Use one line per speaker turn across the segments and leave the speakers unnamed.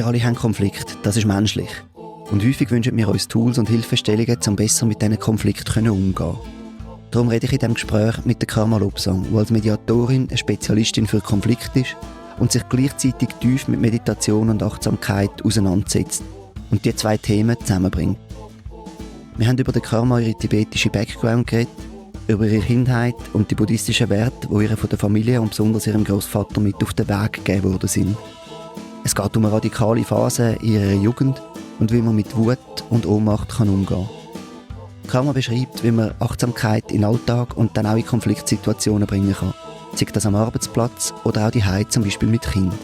Wir alle haben Konflikte, das ist menschlich. Und häufig wünschen wir uns Tools und Hilfestellungen, um besser mit diesen Konflikten umzugehen. Darum rede ich in diesem Gespräch mit der Karma Lobsang, die als Mediatorin eine Spezialistin für Konflikte ist und sich gleichzeitig tief mit Meditation und Achtsamkeit auseinandersetzt und die zwei Themen zusammenbringt. Wir haben über den Karma ihre tibetische Background geredet, über ihre Kindheit und die buddhistischen Werte, die ihr von der Familie und besonders ihrem Großvater mit auf den Weg gegeben worden sind. Es geht um eine radikale Phase in ihrer Jugend und wie man mit Wut und Ohnmacht umgehen kann. Karma beschreibt, wie man Achtsamkeit in den Alltag und dann auch in Konfliktsituationen bringen kann. Sei das am Arbeitsplatz oder auch daheim, zum Beispiel mit Kindern.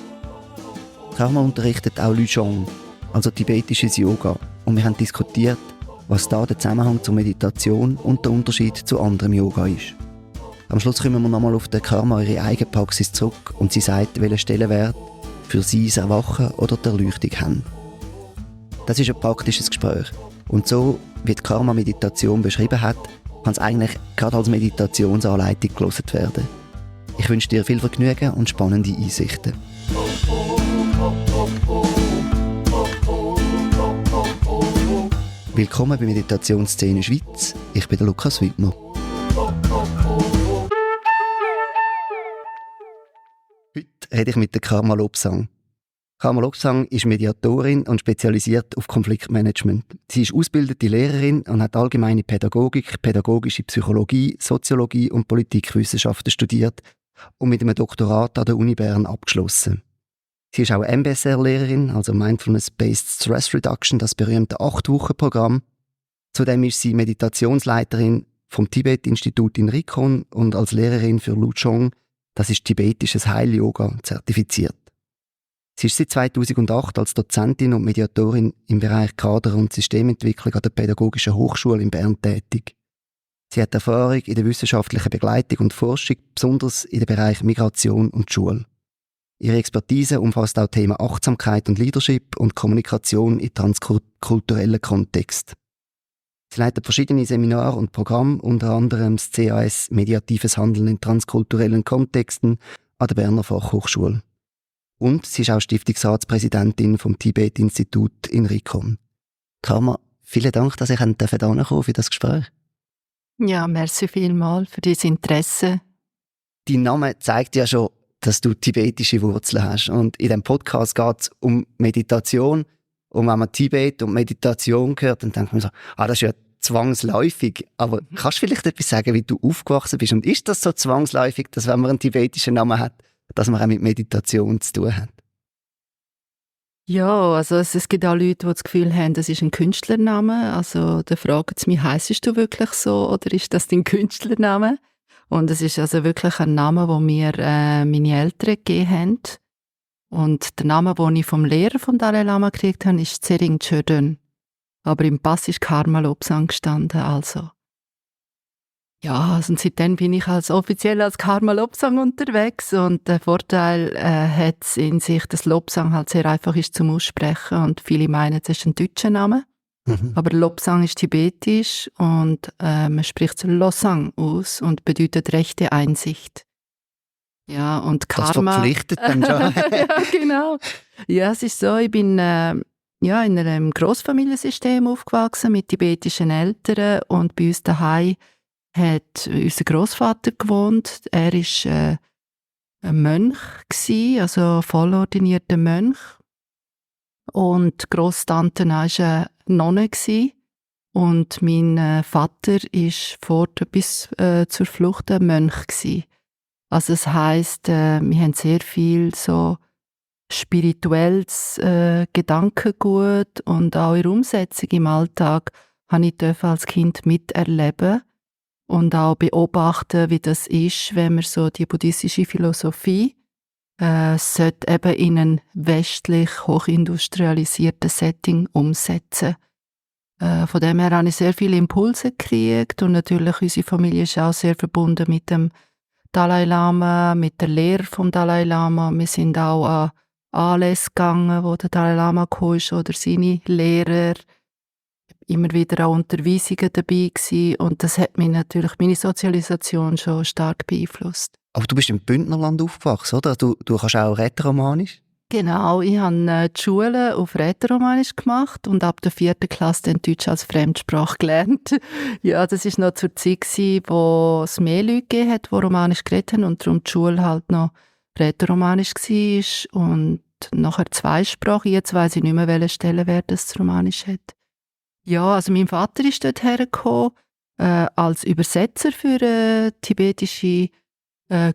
Karma unterrichtet auch Luzhong, also tibetisches Yoga. Und wir haben diskutiert, was da der Zusammenhang zur Meditation und der Unterschied zu anderem Yoga ist. Am Schluss kommen wir nochmal auf den Karma ihre eigene Praxis zurück und sie sagt, welchen Stellenwert für sie das Erwachen oder die Erleuchtung haben. Das ist ein praktisches Gespräch. Und so, wie die Karma-Meditation beschrieben hat, kann es eigentlich gerade als Meditationsanleitung gelesen werden. Ich wünsche dir viel Vergnügen und spannende Einsichten. Willkommen bei Meditationsszene Schweiz. Ich bin der Lukas Wittmer. Heute rede ich mit der Karma Lobsang. Karma Lobsang ist Mediatorin und spezialisiert auf Konfliktmanagement. Sie ist ausgebildete Lehrerin und hat allgemeine Pädagogik, pädagogische Psychologie, Soziologie und Politikwissenschaften studiert und mit einem Doktorat an der Uni Bern abgeschlossen. Sie ist auch MBSR-Lehrerin, also Mindfulness-Based Stress Reduction, das berühmte 8-Wochen-Programm. Zudem ist sie Meditationsleiterin vom Tibet-Institut in Rikon und als Lehrerin für Luzhong, das ist tibetisches Heil-Yoga, zertifiziert. Sie ist seit 2008 als Dozentin und Mediatorin im Bereich Kader- und Systementwicklung an der Pädagogischen Hochschule in Bern tätig. Sie hat Erfahrung in der wissenschaftlichen Begleitung und Forschung, besonders in den Bereichen Migration und Schule. Ihre Expertise umfasst auch Themen Achtsamkeit und Leadership und Kommunikation in transkulturellen Kontext. Sie leitet verschiedene Seminare und Programme, unter anderem das CAS Mediatives Handeln in transkulturellen Kontexten an der Berner Fachhochschule. Und sie ist auch Stiftungsratspräsidentin vom Tibet-Institut in Rikon. Karma, vielen Dank, dass ich hierher kommen für das Gespräch.
Ja, merci vielmals für dieses Interesse.
Dein Name zeigt ja schon, dass du tibetische Wurzeln hast. Und in diesem Podcast geht es um Meditation. Und wenn man Tibet und Meditation hört, dann denkt man so, das ist ja zwangsläufig. Aber kannst du vielleicht etwas sagen, wie du aufgewachsen bist? Und ist das so zwangsläufig, dass wenn man einen tibetischen Namen hat, dass man auch mit Meditation zu tun hat?
Ja, also es gibt auch Leute, die das Gefühl haben, das ist ein Künstlername. Also da fragen sie mich, heisst du wirklich so oder ist das dein Künstlername? Und es ist also wirklich ein Name, den mir meine Eltern gegeben haben. Und der Name, den ich vom Lehrer von Dalai Lama gekriegt habe, ist Tsering Chodön. Aber im Pass ist Karma Lobsang gestanden, also. Ja, also seitdem bin ich offiziell als Karma Lobsang unterwegs und der Vorteil hat es in sich, dass Lobsang halt sehr einfach ist zum Aussprechen und viele meinen, es ist ein deutscher Name. Aber Lobsang ist tibetisch und man spricht Losang aus und bedeutet rechte Einsicht. Ja, und Karma...
Das verpflichtet dann schon.
Ja, genau. Ja, es ist so, ich bin in einem Grossfamiliensystem aufgewachsen mit tibetischen Eltern und bei uns daheim hat unser Großvater gewohnt. Er war ein Mönch, also vollordinierter Mönch. Und die Grosstante war eine Nonne. Und mein Vater war bis zur Flucht ein Mönch. Also das heisst, wir haben sehr viel so spirituelles Gedankengut und auch in der Umsetzung im Alltag durfte ich als Kind miterleben und auch beobachten, wie das ist, wenn man so die buddhistische Philosophie sollte eben in ein westlich hochindustrialisiertes Setting umsetzen. Von dem her habe ich sehr viele Impulse gekriegt und natürlich unsere Familie ist auch sehr verbunden mit dem Dalai Lama, mit der Lehre vom Dalai Lama. Wir sind auch an Anlässe gegangen, wo der Dalai Lama kam oder seine Lehrer. Immer wieder auch Unterweisungen dabei gewesen. Und das hat mich natürlich, meine Sozialisation schon stark beeinflusst.
Aber du bist im Bündnerland aufgewachsen, oder? Du kannst auch Rätoromanisch?
Genau, ich habe die Schule auf Rätoromanisch gemacht und ab der 4. Klasse dann Deutsch als Fremdsprache gelernt. Ja, das war noch zur Zeit, wo es mehr Leute gegeben hat, die Romanisch geredet haben und darum die Schule halt noch Rätoromanisch war und nachher zweisprachig. Jetzt weiss ich nicht mehr, welche Stellenwert das Romanisch hat. Ja, also mein Vater ist dort hergekommen als Übersetzer für eine tibetische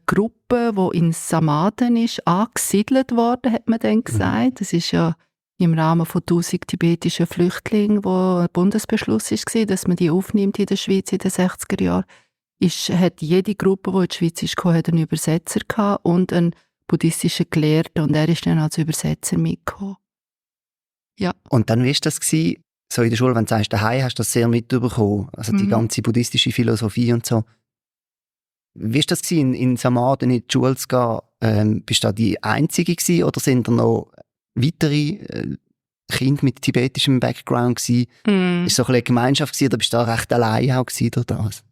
Gruppe, die in Samaden ist, angesiedelt worden, hat man dann gesagt. Das ist ja im Rahmen von 1000 tibetischen Flüchtlingen, wo ein Bundesbeschluss war, dass man die aufnimmt in der Schweiz in den 60er Jahren. Hat jede Gruppe, die in die Schweiz ist, hat einen Übersetzer gehabt und einen buddhistischen Gelehrten und er ist dann als Übersetzer mitgekommen. Ja.
Und dann, wie war das gewesen, so in der Schule, wenn du sagst, daheim hast du das sehr mitbekommen, also die ganze buddhistische Philosophie und so. Wie war das gewesen, in Samaden in die Schule zu gehen? Bist du da die Einzige gewesen, oder sind da noch weitere Kinder mit tibetischem Background gewesen? Ist so ein bisschen eine Gemeinschaft gewesen, oder bist du da recht allein auch gewesen durch das?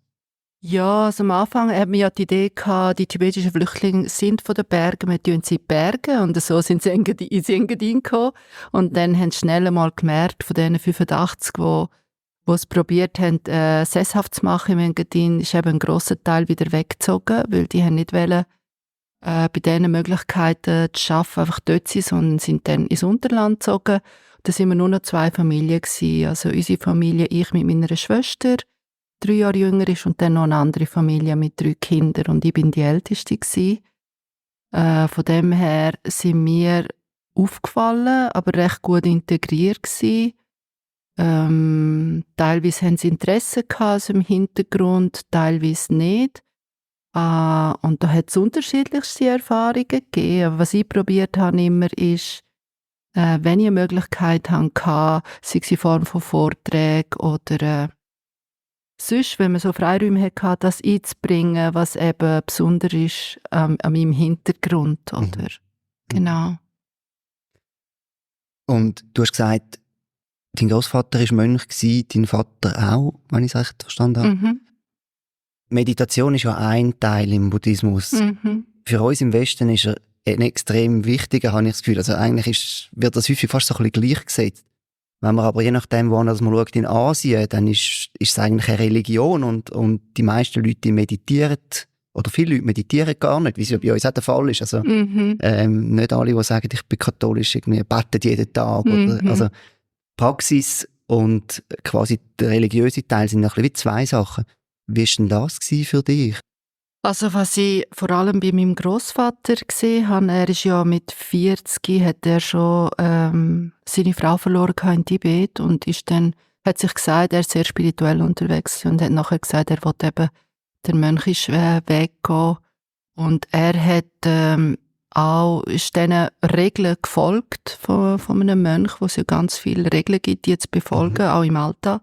Ja, also am Anfang hat man ja die Idee gehabt, die tibetischen Flüchtlinge sind von den Bergen, wir tun sie in die Berge und so sind sie in Engadin gekommen. Und dann haben sie schnell einmal gemerkt, von diesen 85, die es probiert haben, sesshaft zu machen im Engadin, ist eben ein grosser Teil wieder weggezogen, weil die haben nicht wollen, bei diesen Möglichkeiten zu arbeiten, einfach dort sein, sondern sind dann ins Unterland gezogen. Da waren wir nur noch 2 Familien gewesen. Also unsere Familie, ich mit meiner Schwester, 3 Jahre jünger ist, und dann noch eine andere Familie mit 3 Kindern. Und ich bin die Älteste gewesen. Von dem her sind wir aufgefallen, aber recht gut integriert gewesen. Teilweise haben sie Interesse gehabt, also im Hintergrund, teilweise nicht. Und da hat es unterschiedlichste Erfahrungen gegeben. Aber was ich probiert habe immer ist, wenn ich eine Möglichkeit hatte, sei es in Form von Vorträgen oder sonst, wenn man so Freiräume hatte, das einzubringen, was eben besonders ist an meinem Hintergrund. Oder? Genau.
Und du hast gesagt, dein Großvater war Mönch, dein Vater auch, wenn ich es recht verstanden habe. Meditation ist ja ein Teil im Buddhismus. Für uns im Westen ist er ein extrem wichtiger, habe ich das Gefühl. Also eigentlich wird das häufig fast so ein bisschen gleichgesetzt. Wenn man aber je nachdem, wo man schaut, in Asien, dann ist es eigentlich eine Religion und die meisten Leute meditieren, oder viele Leute meditieren gar nicht, wie es ja bei uns auch der Fall ist. Also nicht alle, die sagen, ich bin katholisch, irgendwie beten jeden Tag. Oder, also Praxis und quasi der religiöse Teil sind ein bisschen wie 2 Sachen. Wie war denn das für dich?
Also was ich vor allem bei meinem Großvater gesehen habe, er ist ja mit 40, hat er schon seine Frau verloren in Tibet und hat sich gesagt, er ist sehr spirituell unterwegs und hat nachher gesagt, er wollte eben den mönchischen Weg gehen. Und er hat ist diesen Regeln gefolgt von einem Mönch, wo es ja ganz viele Regeln gibt, die zu befolgen, auch im Alltag.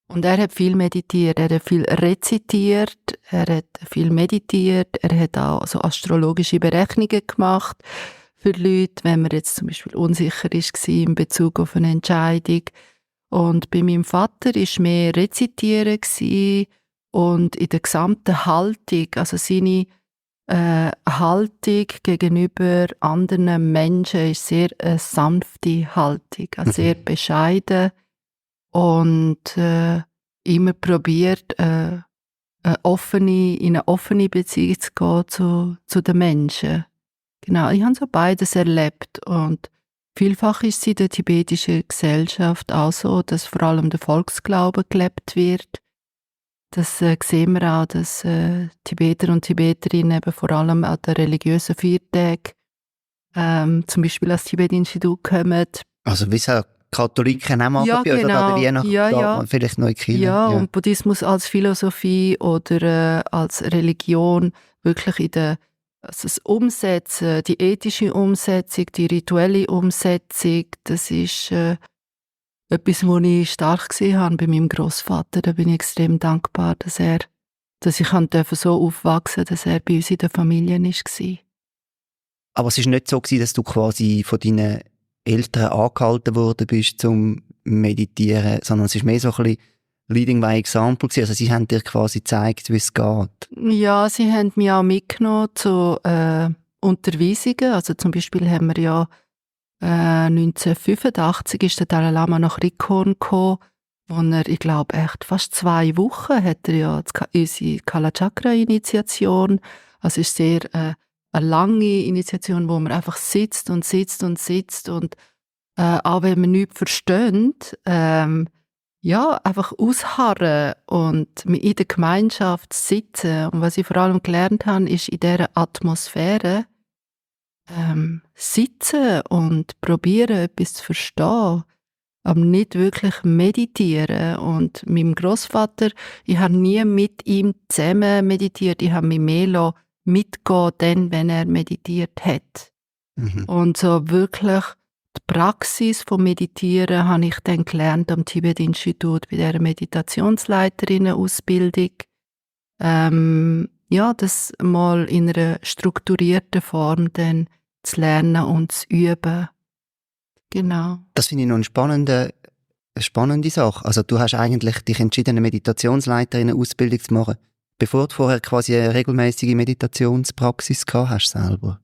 Und er hat viel meditiert, er hat viel rezitiert, er hat viel meditiert, er hat auch so astrologische Berechnungen gemacht für Leute, wenn man jetzt zum Beispiel unsicher war in Bezug auf eine Entscheidung. Und bei meinem Vater war mehr Rezitieren und in der gesamten Haltung, also seine Haltung gegenüber anderen Menschen ist sehr eine sanfte Haltung, also sehr bescheiden. Und immer probiert, in eine offene Beziehung zu gehen zu den Menschen. Genau, ich habe so beides erlebt. Und vielfach ist es in der tibetischen Gesellschaft auch so, dass vor allem der Volksglaube gelebt wird. Das sehen wir auch, dass Tibeter und Tibeterinnen eben vor allem an den religiösen Feiertagen zum Beispiel ans Tibet-Institut kommen.
Also wie so Katholiken auch
ja,
bei euch,
genau.
oder Weihnachten
ja.
vielleicht noch in die Kirche.
Ja, und Buddhismus als Philosophie oder als Religion wirklich also das Umsetzen, die ethische Umsetzung, die rituelle Umsetzung, das ist etwas, was ich stark gesehen habe bei meinem Großvater. Da bin ich extrem dankbar, dass ich so aufwachsen durfte, dass er bei uns in der Familie war.
Aber es war nicht so, dass du quasi von deinen Eltern angehalten worden bist zum Meditieren, sondern es war mehr so ein bisschen Leading by Example gewesen. Also sie haben dir quasi gezeigt, wie es geht.
Ja, sie haben mich auch mitgenommen zu Unterweisungen. Also zum Beispiel haben wir ja 1985 ist der Dalai Lama nach Rikhon gekommen, wo er, ich glaube, echt fast 2 Wochen hat er ja unsere Kalachakra-Initiation. Also es ist sehr eine lange Initiation, wo man einfach sitzt und sitzt und sitzt und auch wenn man nichts versteht, einfach ausharren und in der Gemeinschaft sitzen. Und was ich vor allem gelernt habe, ist in dieser Atmosphäre sitzen und probieren, etwas zu verstehen, aber nicht wirklich meditieren. Und meinem Großvater, ich habe nie mit ihm zusammen meditiert, ich habe mich mehr mitgehen, dann, wenn er meditiert hat.
Mhm.
Und so wirklich die Praxis vom Meditieren habe ich dann gelernt am Tibet-Institut bei dieser Meditationsleiterinnen-Ausbildung. Das mal in einer strukturierten Form dann zu lernen und zu üben. Genau.
Das finde ich noch eine spannende Sache. Also du hast eigentlich dich entschieden, eine Meditationsleiterinnen-Ausbildung zu machen, bevor du vorher quasi eine regelmäßige Meditationspraxis gehabt hast selber.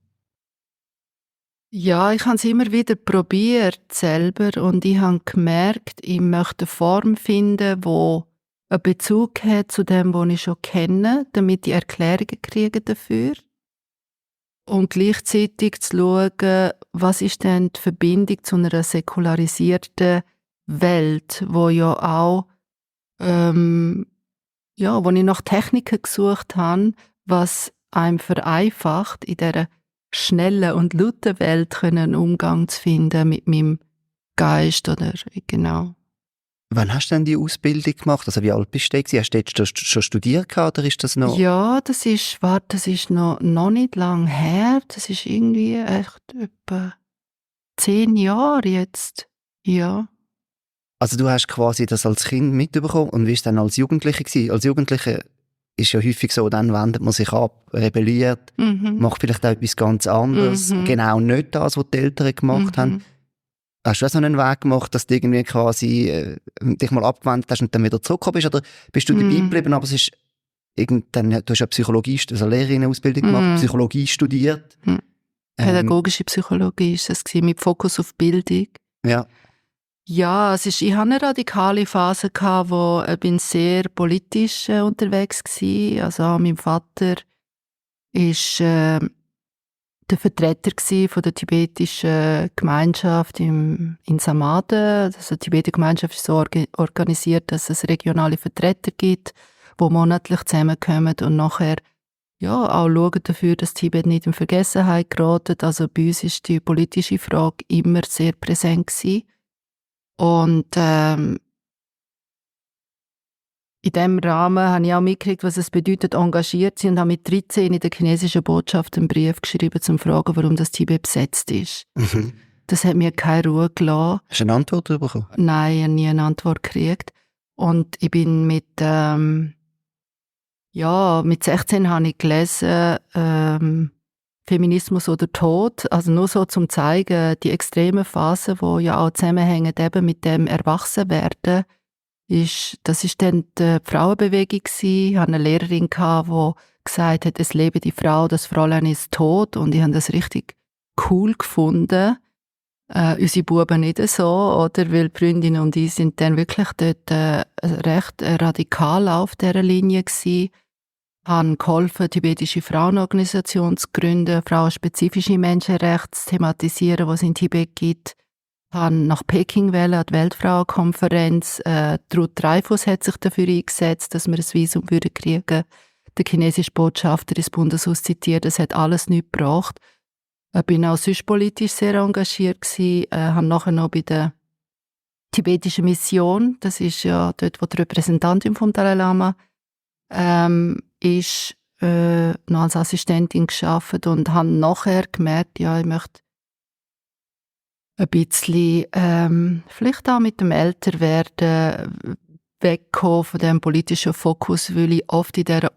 Ja, ich habe es immer wieder probiert selber und ich habe gemerkt, ich möchte eine Form finden, die einen Bezug hat zu dem, was ich schon kenne, damit ich Erklärungen kriege dafür. Und gleichzeitig zu schauen, was ist denn die Verbindung zu einer säkularisierten Welt, wo ja auch, wo ich nach Techniken gesucht habe, was einem vereinfacht, in dieser schnellen und lauten Welt einen Umgang zu finden mit meinem Geist oder genau.
Wann hast du denn die Ausbildung gemacht? Also wie alt bist du da? Hast du jetzt schon studiert oder ist das noch?
Ja, das ist noch nicht lang her. Das ist irgendwie echt etwa 10 Jahre jetzt. Ja.
Also du hast quasi das als Kind mitbekommen und wie war es dann als Jugendliche gewesen? Als Jugendliche ist ja häufig so, dann wendet man sich ab, rebelliert, macht vielleicht auch etwas ganz anderes, genau nicht das, was die Eltern gemacht haben. Hast du auch so einen Weg gemacht, dass du irgendwie quasi dich mal abgewendet hast und dann wieder zurückgekommen bist? Oder bist du dabei geblieben, aber es ist du hast ja Psychologie, also Lehrerinnenausbildung gemacht, Psychologie studiert.
Pädagogische Psychologie ist das gewesen, mit Fokus auf Bildung.
Ja.
Ja, ich hatte eine radikale Phase, wo ich sehr politisch unterwegs war. Also auch mein Vater war der Vertreter von der tibetischen Gemeinschaft in Samadhi. Also die tibetische Gemeinschaft ist so organisiert, dass es regionale Vertreter gibt, die monatlich zusammenkommen und nachher auch schauen dafür, dass Tibet nicht in Vergessenheit gerät. Also bei uns ist die politische Frage immer sehr präsent gewesen. Und in diesem Rahmen habe ich auch mitgekriegt, was es bedeutet, engagiert zu sein, und habe mit 13 in der chinesischen Botschaft einen Brief geschrieben, um zu fragen, warum das Tibet besetzt ist. Das hat mir keine Ruhe gelassen.
Hast du eine Antwort bekommen?
Nein, ich habe nie eine Antwort gekriegt. Und ich bin mit 16 habe ich gelesen, Feminismus oder Tod, also nur so zum zeigen, die extremen Phasen, die ja auch zusammenhängen eben mit dem Erwachsenwerden, das ist dann die Frauenbewegung gewesen. Ich hatte eine Lehrerin, die gesagt hat, es lebe die Frau, das Fräulein ist tot, und ich habe das richtig cool gefunden. Unsere Buben nicht so, oder? Weil die Freundinnen und ich sind dann wirklich dort recht radikal auf dieser Linie gewesen. Haben geholfen, tibetische Frauenorganisation zu gründen, frauenspezifische Menschenrechte zu thematisieren, was es in Tibet gibt. Haben nach Peking wählen, an die Weltfrauenkonferenz. Ruth Dreifuss hat sich dafür eingesetzt, dass wir ein Visum kriegen würden. Der chinesische Botschafter ins Bundeshaus zitiert, das hat alles nichts gebracht. Ich bin auch sonst politisch sehr engagiert gewesen, habe nachher noch bei der tibetischen Mission, das ist ja dort, wo die Repräsentantin vom Dalai Lama ist, noch als Assistentin gearbeitet und habe nachher gemerkt, ich möchte ein bisschen, vielleicht auch mit dem Älterwerden wegkommen von dem politischen Fokus, weil ich oft in diesem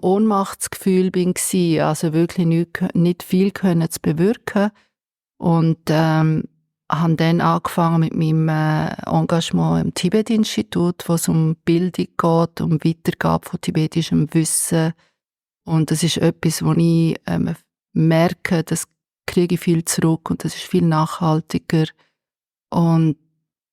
Ohnmachtsgefühl war, also wirklich nicht viel zu bewirken. Und habe dann angefangen mit meinem Engagement im Tibet-Institut, wo es um Bildung geht, um Weitergabe von tibetischem Wissen. Und das ist etwas, wo ich merke, das kriege ich viel zurück und das ist viel nachhaltiger. Und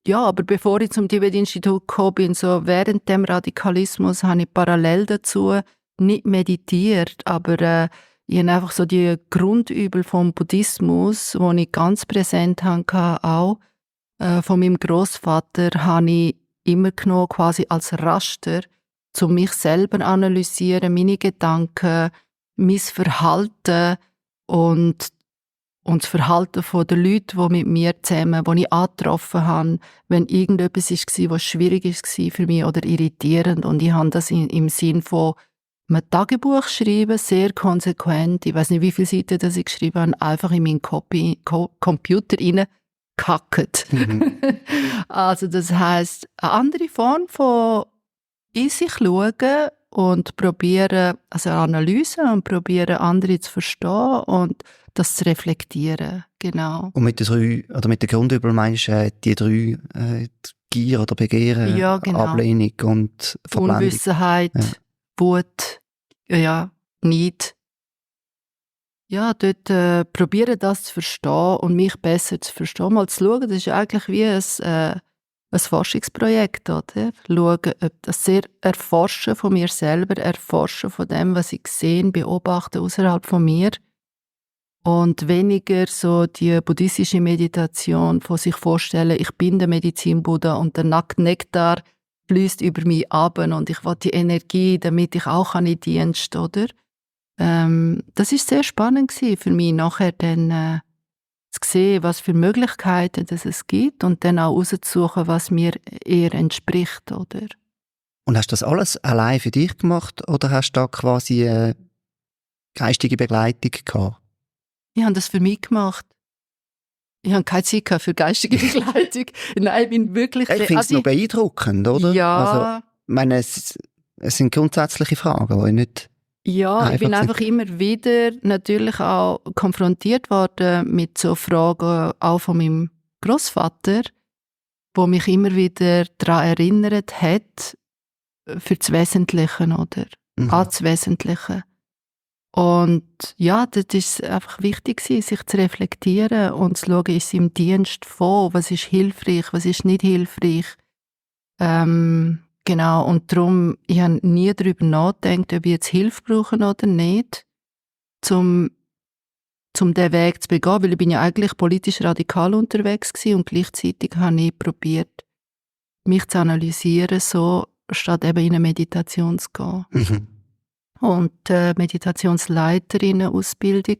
ja, aber bevor ich zum Tibet-Institut gekommen bin, so während dem Radikalismus, habe ich parallel dazu nicht meditiert, aber ich habe einfach so die Grundübel vom Buddhismus, die ich ganz präsent hatte, auch von meinem Großvater, habe ich immer genommen, quasi als Raster, um mich selber zu analysieren, meine Gedanken, mein Verhalten und das Verhalten der Leute, die mit mir zusammen, die ich angetroffen habe, wenn irgendetwas war, was schwierig war für mich oder irritierend. Und ich habe das im Sinn von einem Tagebuch schreiben, sehr konsequent. Ich weiß nicht, wie viele Seiten das ich geschrieben habe, einfach in meinen Computer reingekackt.
Mhm.
Also das heisst, eine andere Form von in sich schauen und probieren, also Analyse und probieren, andere zu verstehen und das zu reflektieren, genau.
Und mit den Grundübeln meinst du die drei, die Gier oder Begehren,
Ja, genau.
Ablehnung und Verblendung?
Unwissenheit,
Ja.
Wut, ja, Neid. Ja, dort probieren, das zu verstehen und mich besser zu verstehen. Mal zu schauen, das ist eigentlich wie ein Forschungsprojekt, oder? Schauen, das sehr Erforschen von mir selber, Erforschen von dem, was ich sehe, beobachte außerhalb von mir. Und weniger so die buddhistische Meditation von sich vorstellen, ich bin der Medizin-Buddha und der Nektar fließt über mich ab und ich will die Energie, damit ich auch in Dienst, oder? Das ist sehr spannend für mich, nachher dann zu sehen, was für Möglichkeiten es gibt und dann auch herauszusuchen, was mir eher entspricht, oder?
Und hast du das alles allein für dich gemacht oder hast du da quasi geistige Begleitung gehabt?
Ich habe das für mich gemacht. Ich habe keine Zeit für geistige Begleitung. Nein, ich bin wirklich...
Ich finde es noch beeindruckend, oder?
Ja.
Also, ich meine, es sind grundsätzliche Fragen, die nicht
Ja, ich bin
sind.
einfach immer wieder natürlich auch konfrontiert worden mit so Fragen, auch von meinem Großvater, wo mich immer wieder daran erinnert hat, für das Wesentliche, oder? An das Wesentliche. Und ja, das ist einfach wichtig, sich zu reflektieren und zu schauen, ist es im Dienst von, was ist hilfreich, was ist nicht hilfreich. Genau, und darum, ich habe nie darüber nachgedacht, ob ich jetzt Hilfe brauche oder nicht, um diesen Weg zu begehen, weil ich bin ja eigentlich politisch radikal unterwegs gewesen und gleichzeitig habe ich probiert, mich zu analysieren, so statt eben in eine Meditation zu gehen.
Mhm.
Und die Meditationsleiterinnen-Ausbildung,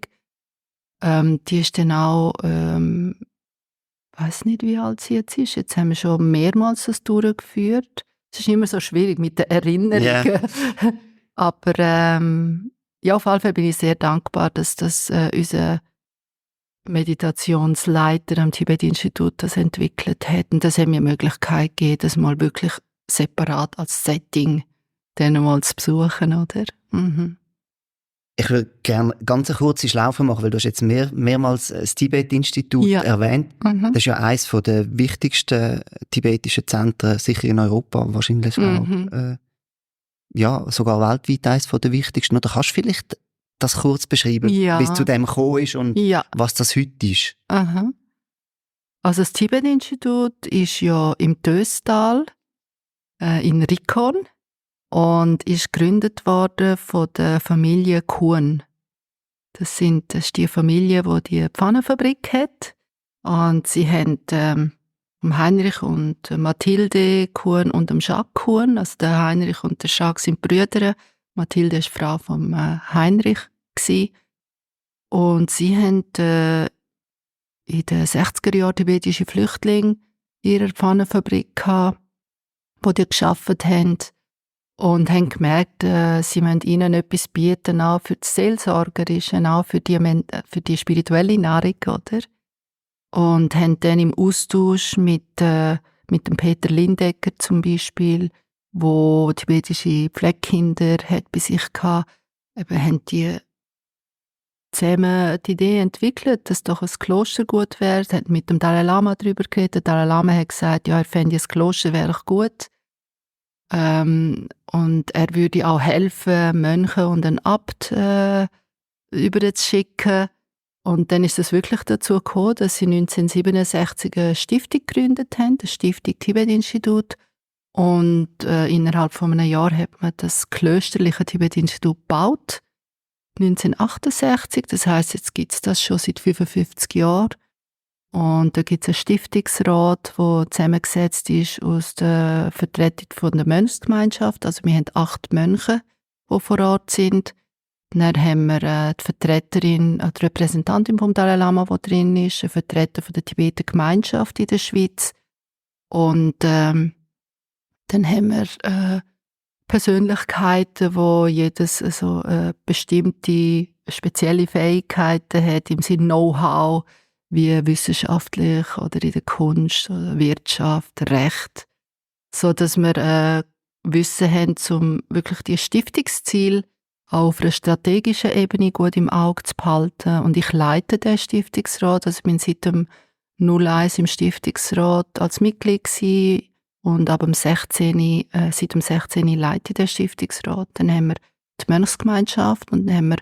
die ist dann auch, weiß nicht, wie alt sie jetzt ist. Jetzt haben wir schon mehrmals das durchgeführt. Es ist immer so schwierig mit den Erinnerungen.
Yeah.
Aber ja, auf jeden Fall bin ich sehr dankbar, dass das unser Meditationsleiter am Tibet-Institut das entwickelt hat. Und das hat mir die Möglichkeit gegeben, das mal wirklich separat als Setting dann mal zu besuchen, oder? Mhm.
Ich würde gerne ganz eine kurze Schlaufe machen, weil du hast jetzt mehrmals das Tibet-Institut erwähnt.
Mhm.
Das ist ja eines der wichtigsten tibetischen Zentren, sicher in Europa, wahrscheinlich auch. Ja, sogar weltweit eines der wichtigsten. Oder kannst du vielleicht das kurz beschreiben, wie es zu dem gekommen ist und was das heute ist?
Aha. Also das Tibet-Institut ist ja im Döstal in Rikon und ist gegründet worden von der Familie Kuhn. Das ist die Familie, die Pfannenfabrik hat. Und sie haben Heinrich und Mathilde Kuhn und Jacques Kuhn. Also der Heinrich und der Jacques sind Brüder. Mathilde war Frau von Heinrich. Und sie haben in den 60er Jahren tibetische Flüchtlinge in ihrer Pfannenfabrik gehabt, die gearbeitet haben. Und haben gemerkt, sie müssen ihnen etwas bieten, auch für das Seelsorgerische, auch für die spirituelle Nahrung, oder? Und haben dann im Austausch mit dem Peter Lindecker zum Beispiel, wo tibetische Pflegekinder hat bei sich hatte, haben die zusammen die Idee entwickelt, dass doch ein Kloster gut wäre. Sie haben mit dem Dalai Lama darüber geredet. Der Dalai Lama hat gesagt, ja, er fände ein Kloster wäre gut. Und er würde auch helfen, Mönche und einen Abt überzuschicken. Und dann ist es wirklich dazu gekommen, dass sie 1967 eine Stiftung gegründet haben, das Stiftung Tibet-Institut. Und innerhalb von einem Jahr hat man das klösterliche Tibet-Institut gebaut. 1968, das heisst, jetzt gibt es das schon seit 55 Jahren. Und da gibt es einen Stiftungsrat, der zusammengesetzt ist aus der Vertretung von der Mönchsgemeinschaft. Also wir haben 8 Mönche, die vor Ort sind. Dann haben wir die Vertreterin, die Repräsentantin vom Dalai Lama, die drin ist, ein Vertreter von der Tibeter Gemeinschaft in der Schweiz. Und dann haben wir Persönlichkeiten, wo jedes so bestimmte spezielle Fähigkeiten hat, im Sinne Know-how, wie wissenschaftlich oder in der Kunst oder Wirtschaft, Recht, so dass wir Wissen haben, um wirklich die Stiftungsziele auch auf einer strategischen Ebene gut im Auge zu behalten. Und ich leite den Stiftungsrat, also ich bin seit dem 01 im Stiftungsrat als Mitglied gewesen, und ab dem 16, seit dem 16 leite ich den Stiftungsrat. Dann haben wir die Mönchsgemeinschaft und dann haben wir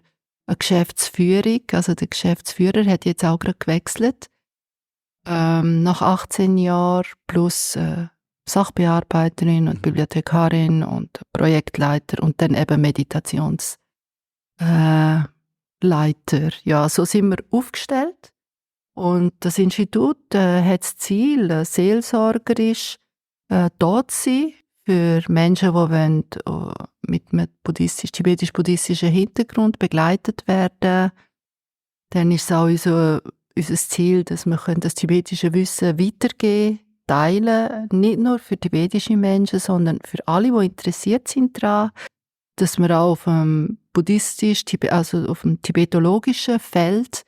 eine Geschäftsführung. Also der Geschäftsführer hat jetzt auch gerade gewechselt. Nach 18 Jahren plus Sachbearbeiterin und Bibliothekarin und Projektleiter und dann eben Meditationsleiter. Ja, so sind wir aufgestellt. Und das Institut hat das Ziel, seelsorgerisch da zu sein für Menschen, die wollen, mit einem tibetisch-buddhistischen Hintergrund begleitet werden. Dann ist es auch unser Ziel, dass wir das tibetische Wissen weitergeben, teilen, nicht nur für tibetische Menschen, sondern für alle, die interessiert sind daran, dass wir auch auf dem also auf dem tibetologischen Feld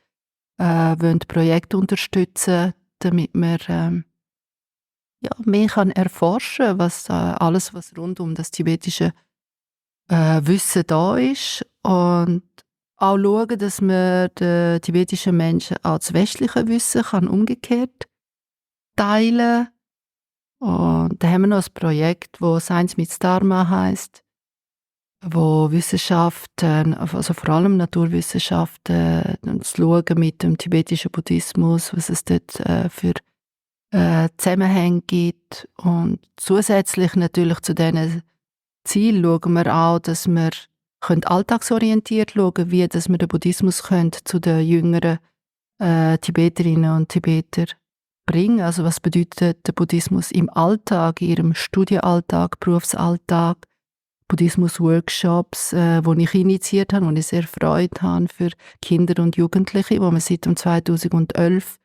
wollen Projekte unterstützen, damit wir mehr kann erforschen, was alles, was rund um das tibetische Wissen da ist, und auch schauen, dass man den tibetischen Menschen auch das westliche Wissen kann umgekehrt teilen. Und da haben wir noch ein Projekt, das Science meets Dharma heisst, wo Wissenschaften, also vor allem Naturwissenschaften, zu schauen mit dem tibetischen Buddhismus, was es dort für Zusammenhänge gibt. Und zusätzlich natürlich zu diesen Zielen schauen wir auch, dass wir alltagsorientiert schauen, wie dass wir den Buddhismus zu den jüngeren Tibeterinnen und Tibeter bringen. Also was bedeutet der Buddhismus im Alltag, in ihrem Studienalltag, Berufsalltag, Buddhismus-Workshops, die ich initiiert habe, wo ich sehr Freude habe für Kinder und Jugendliche, wo wir seit 2011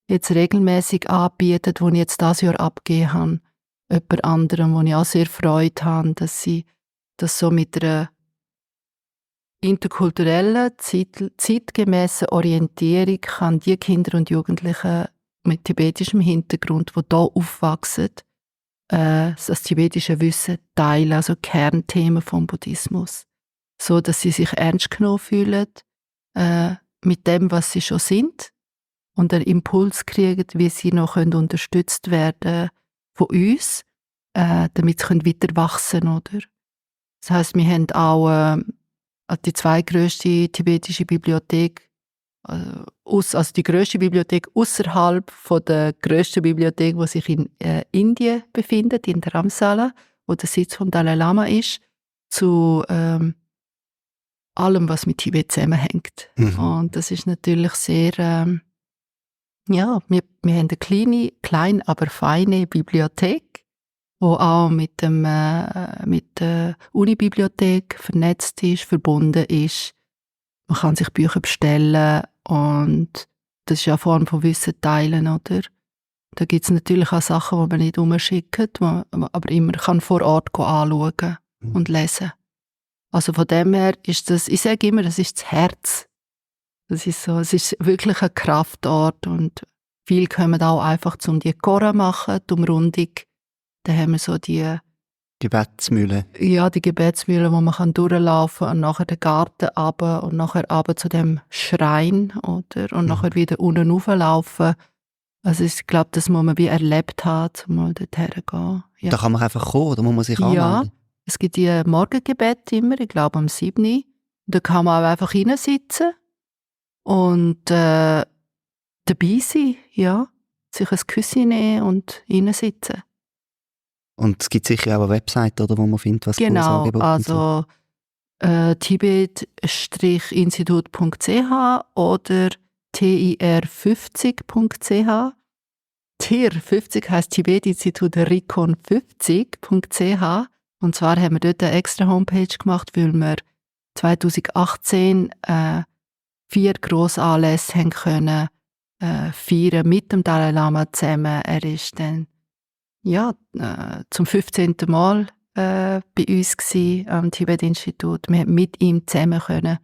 jetzt regelmäßig anbietet, wo ich jetzt dieses Jahr abgegeben habe. Jemand anderem, wo ich auch sehr Freude habe, dass sie das so mit einer interkulturellen, zeitgemäßen Orientierung kann die Kinder und Jugendlichen mit tibetischem Hintergrund, die hier aufwachsen, das tibetische Wissen teilen, also Kernthemen vom Buddhismus, so dass sie sich ernst genommen fühlen mit dem, was sie schon sind, und einen Impuls kriegen, wie sie noch unterstützt werden von uns, damit sie weiter wachsen können, oder? Das heisst, wir haben auch die zweitgrösste tibetische Bibliothek, also die grösste Bibliothek außerhalb der grössten Bibliothek, die sich in Indien befindet, in Dharamsala, wo der Sitz vom Dalai Lama ist, zu allem, was mit Tibet zusammenhängt. Mhm. Und das ist natürlich sehr, wir haben eine kleine, aber feine Bibliothek, die auch mit der Unibibliothek vernetzt ist, verbunden ist. Man kann sich Bücher bestellen und das ist ja eine Form von Wissen teilen, oder? Da gibt es natürlich auch Sachen, die man nicht umschickt, aber immer kann vor Ort anschauen und lesen. Also von dem her ist das, ich sage immer, das ist das Herz. Das ist so, es ist wirklich ein Kraftort und viele kommen auch einfach zum die Kora machen, die Umrundung. Da haben wir so die
Gebetsmühle. Ja, die
Gebetsmühle, wo man durchlaufen kann und nachher den Garten runter und nachher runter zu dem Schrein, oder? Und nachher wieder unten rauflaufen. Also ich glaube, das muss man wie erlebt haben, um mal dorthin zu gehen. Ja.
Da kann man einfach kommen, oder muss man sich anmelden?
Ja, es gibt die Morgengebete immer, ich glaube am 7. Da kann man auch einfach reinsitzen Und dabei sein, ja. Sich ein Küsschen nehmen und reinsitzen.
Und es gibt sicher auch eine Website, oder, wo man findet, was
Genau,
Kursangebot und so.
also tibet-institut.ch oder tir50.ch. TIR50 heisst Tibet-Institut Rikon50.ch. Und zwar haben wir dort eine extra Homepage gemacht, weil wir 2018 4 Grossanlässe haben können feiern mit dem Dalai Lama zusammen. Er ist dann zum 15. Mal bei uns gsi, am Tibet-Institut. Wir haben mit ihm zusammen können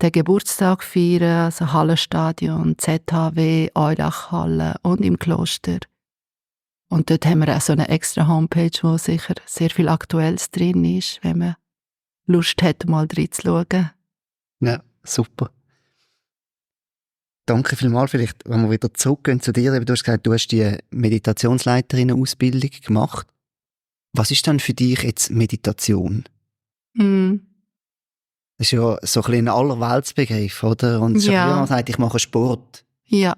den Geburtstag feiern, also Hallenstadion, ZHW, Eulachhalle und im Kloster. Und dort haben wir auch so eine extra Homepage, wo sicher sehr viel Aktuelles drin ist, wenn man Lust hat, mal reinzuschauen.
Ja, super. Danke vielmals. Vielleicht, wenn wir wieder zurückgehen zu dir, du hast gesagt, du hast die Meditationsleiterinnen-Ausbildung gemacht. Was ist denn für dich jetzt Meditation? Das ist ja so ein bisschen ein Allerweltsbegriff, oder? Und schon früher man sagt, ich mache Sport.
Ja.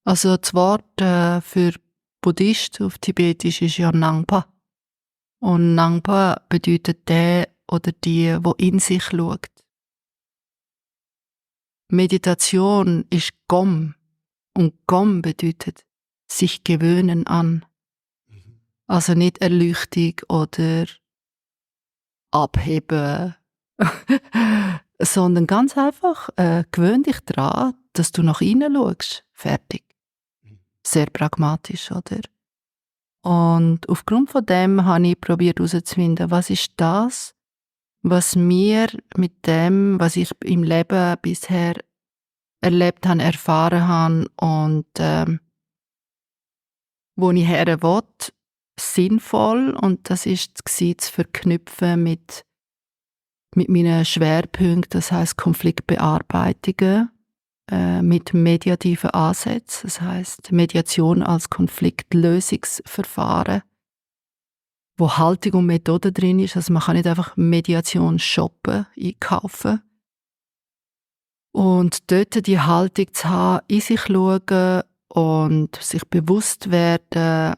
Also das Wort für Buddhist auf Tibetisch ist ja Nangpa. Und Nangpa bedeutet der oder die in sich schaut. Meditation ist Gom. Und Gom bedeutet sich gewöhnen an. Also nicht Erleuchtung oder abheben, sondern ganz einfach gewöhn dich daran, dass du nach innen schaust. Fertig. Sehr pragmatisch, oder? Und aufgrund von dem habe ich probiert herauszufinden, was ist das, was mir mit dem, was ich im Leben bisher erlebt habe, erfahren habe und wo ich her will, sinnvoll, und das ist zu verknüpfen mit meinen Schwerpunkten, das heisst Konfliktbearbeitungen, mit mediativen Ansätzen, das heisst Mediation als Konfliktlösungsverfahren, wo Haltung und Methode drin ist. Also man kann nicht einfach Mediation shoppen, einkaufen. Und dort die Haltung zu haben, in sich schauen und sich bewusst werden,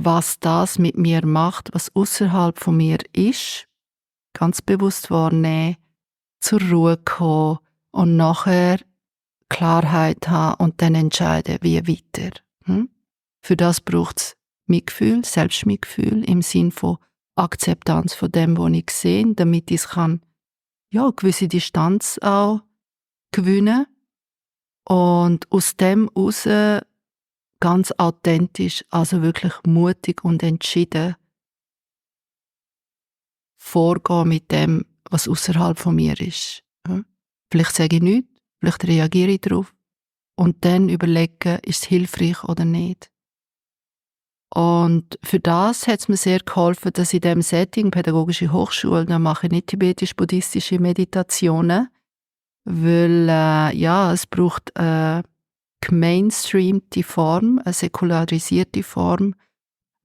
was das mit mir macht, was außerhalb von mir ist, ganz bewusst wahrnehmen, zur Ruhe kommen und nachher Klarheit haben und dann entscheiden, wie weiter. Für das braucht es Mitgefühl, Selbstmitgefühl im Sinn von Akzeptanz von dem, was ich sehe, damit ich eine gewisse Distanz auch gewinnen und aus dem heraus ganz authentisch, also wirklich mutig und entschieden vorgehen mit dem, was außerhalb von mir ist. Vielleicht sage ich nichts, vielleicht reagiere ich darauf und dann überlegen, ist es hilfreich oder nicht. Und für das hat es mir sehr geholfen, dass in diesem Setting, Pädagogische Hochschule, da mache ich nicht tibetisch-buddhistische Meditationen, weil es braucht gemainstreamte Form, eine säkularisierte Form,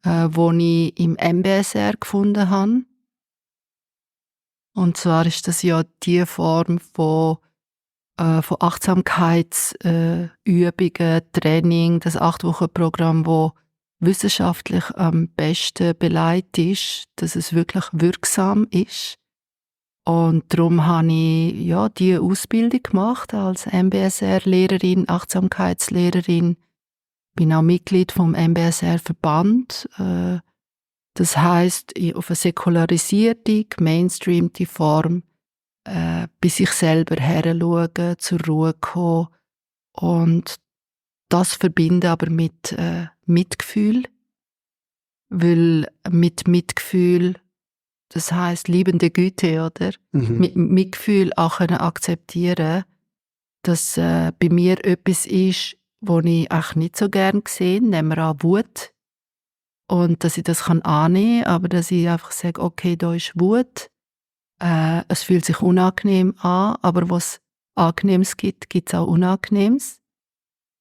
die ich im MBSR gefunden habe. Und zwar ist das ja die Form von Achtsamkeitsübungen, Training, das 8-Wochen-Programm, das wissenschaftlich am besten beleidigt ist, dass es wirklich wirksam ist. Und darum habe ich diese Ausbildung gemacht als MBSR-Lehrerin, Achtsamkeitslehrerin. Bin auch Mitglied vom MBSR-Verband. Das heisst, auf eine säkularisierte, gemainstreamte Form bei sich selber heranschauen, zur Ruhe kommen und das verbinden aber mit Mitgefühl, weil mit Mitgefühl, das heisst liebende Güte, oder? Mit Mitgefühl auch akzeptieren, dass bei mir etwas ist, was ich auch nicht so gern sehe, nehmen wir an Wut. Und dass ich das annehmen kann, aber dass ich einfach sage, okay, da ist Wut, es fühlt sich unangenehm an, aber was Angenehmes gibt, gibt es auch Unangenehmes.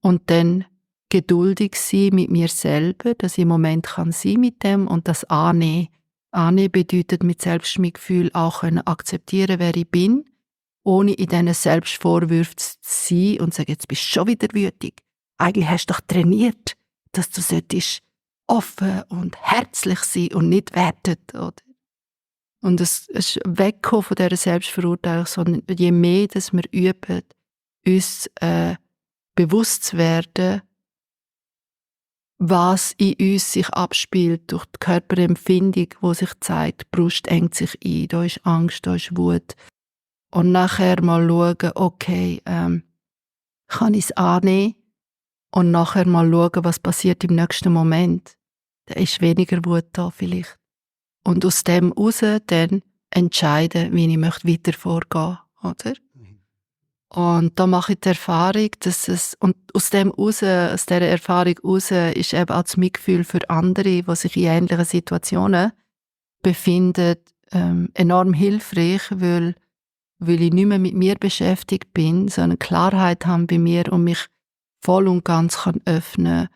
Und dann geduldig sein mit mir selber, dass ich im Moment sein kann mit dem und das annehmen. Annehmen bedeutet mit Selbstmitgefühl auch akzeptieren, wer ich bin, ohne in diesen Selbstvorwürfen zu sein und zu sagen, jetzt bist du schon wieder wütig. Eigentlich hast du doch trainiert, dass du solltest offen und herzlich sein und nicht werten, oder? Und es ist wegkommen von dieser Selbstverurteilung, sondern je mehr, dass wir üben, uns bewusst zu werden, was in uns sich abspielt, durch die Körperempfindung, die sich zeigt, die Brust engt sich ein, da ist Angst, da ist Wut. Und nachher mal schauen, okay, kann ich es annehmen? Und nachher mal schauen, was passiert im nächsten Moment. Da ist weniger Wut da vielleicht. Und aus dem heraus dann entscheiden, wie ich weiter vorgehen möchte, oder? Und da mache ich die Erfahrung, dass es, und aus dieser Erfahrung heraus ist eben auch das Mitgefühl für andere, die sich in ähnlichen Situationen befinden, enorm hilfreich, weil ich nicht mehr mit mir beschäftigt bin, sondern Klarheit habe bei mir und mich voll und ganz kann öffnen,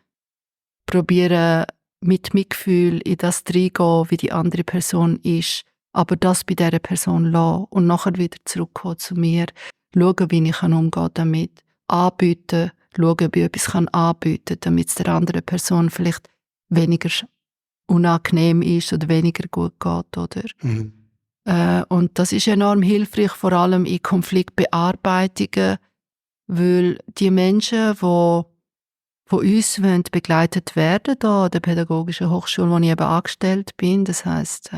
probieren mit Mitgefühl in das reingehen, wie die andere Person ist, aber das bei dieser Person lassen und nachher wieder zurückkommen zu mir, schauen, wie ich umgehen damit, anbieten, schauen, ob ich etwas anbieten kann, damit es der anderen Person vielleicht weniger unangenehm ist oder weniger gut geht, oder?
Mhm.
Und das ist enorm hilfreich, vor allem in Konfliktbearbeitungen, weil die Menschen, die von uns begleitet werden, da an der Pädagogischen Hochschule, wo ich eben angestellt bin, das heisst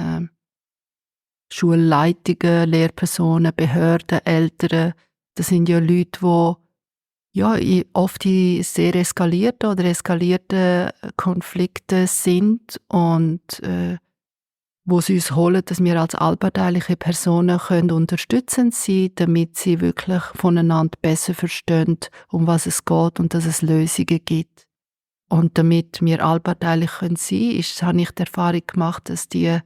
Schulleitungen, Lehrpersonen, Behörden, Eltern, das sind ja Leute, die oft in sehr eskalierten oder eskalierten Konflikten sind und wo sie uns holen, dass wir als allparteiliche Personen können unterstützend sein, damit sie wirklich voneinander besser verstehen, um was es geht und dass es Lösungen gibt. Und damit wir allparteilich sein können, habe ich die Erfahrung gemacht, dass die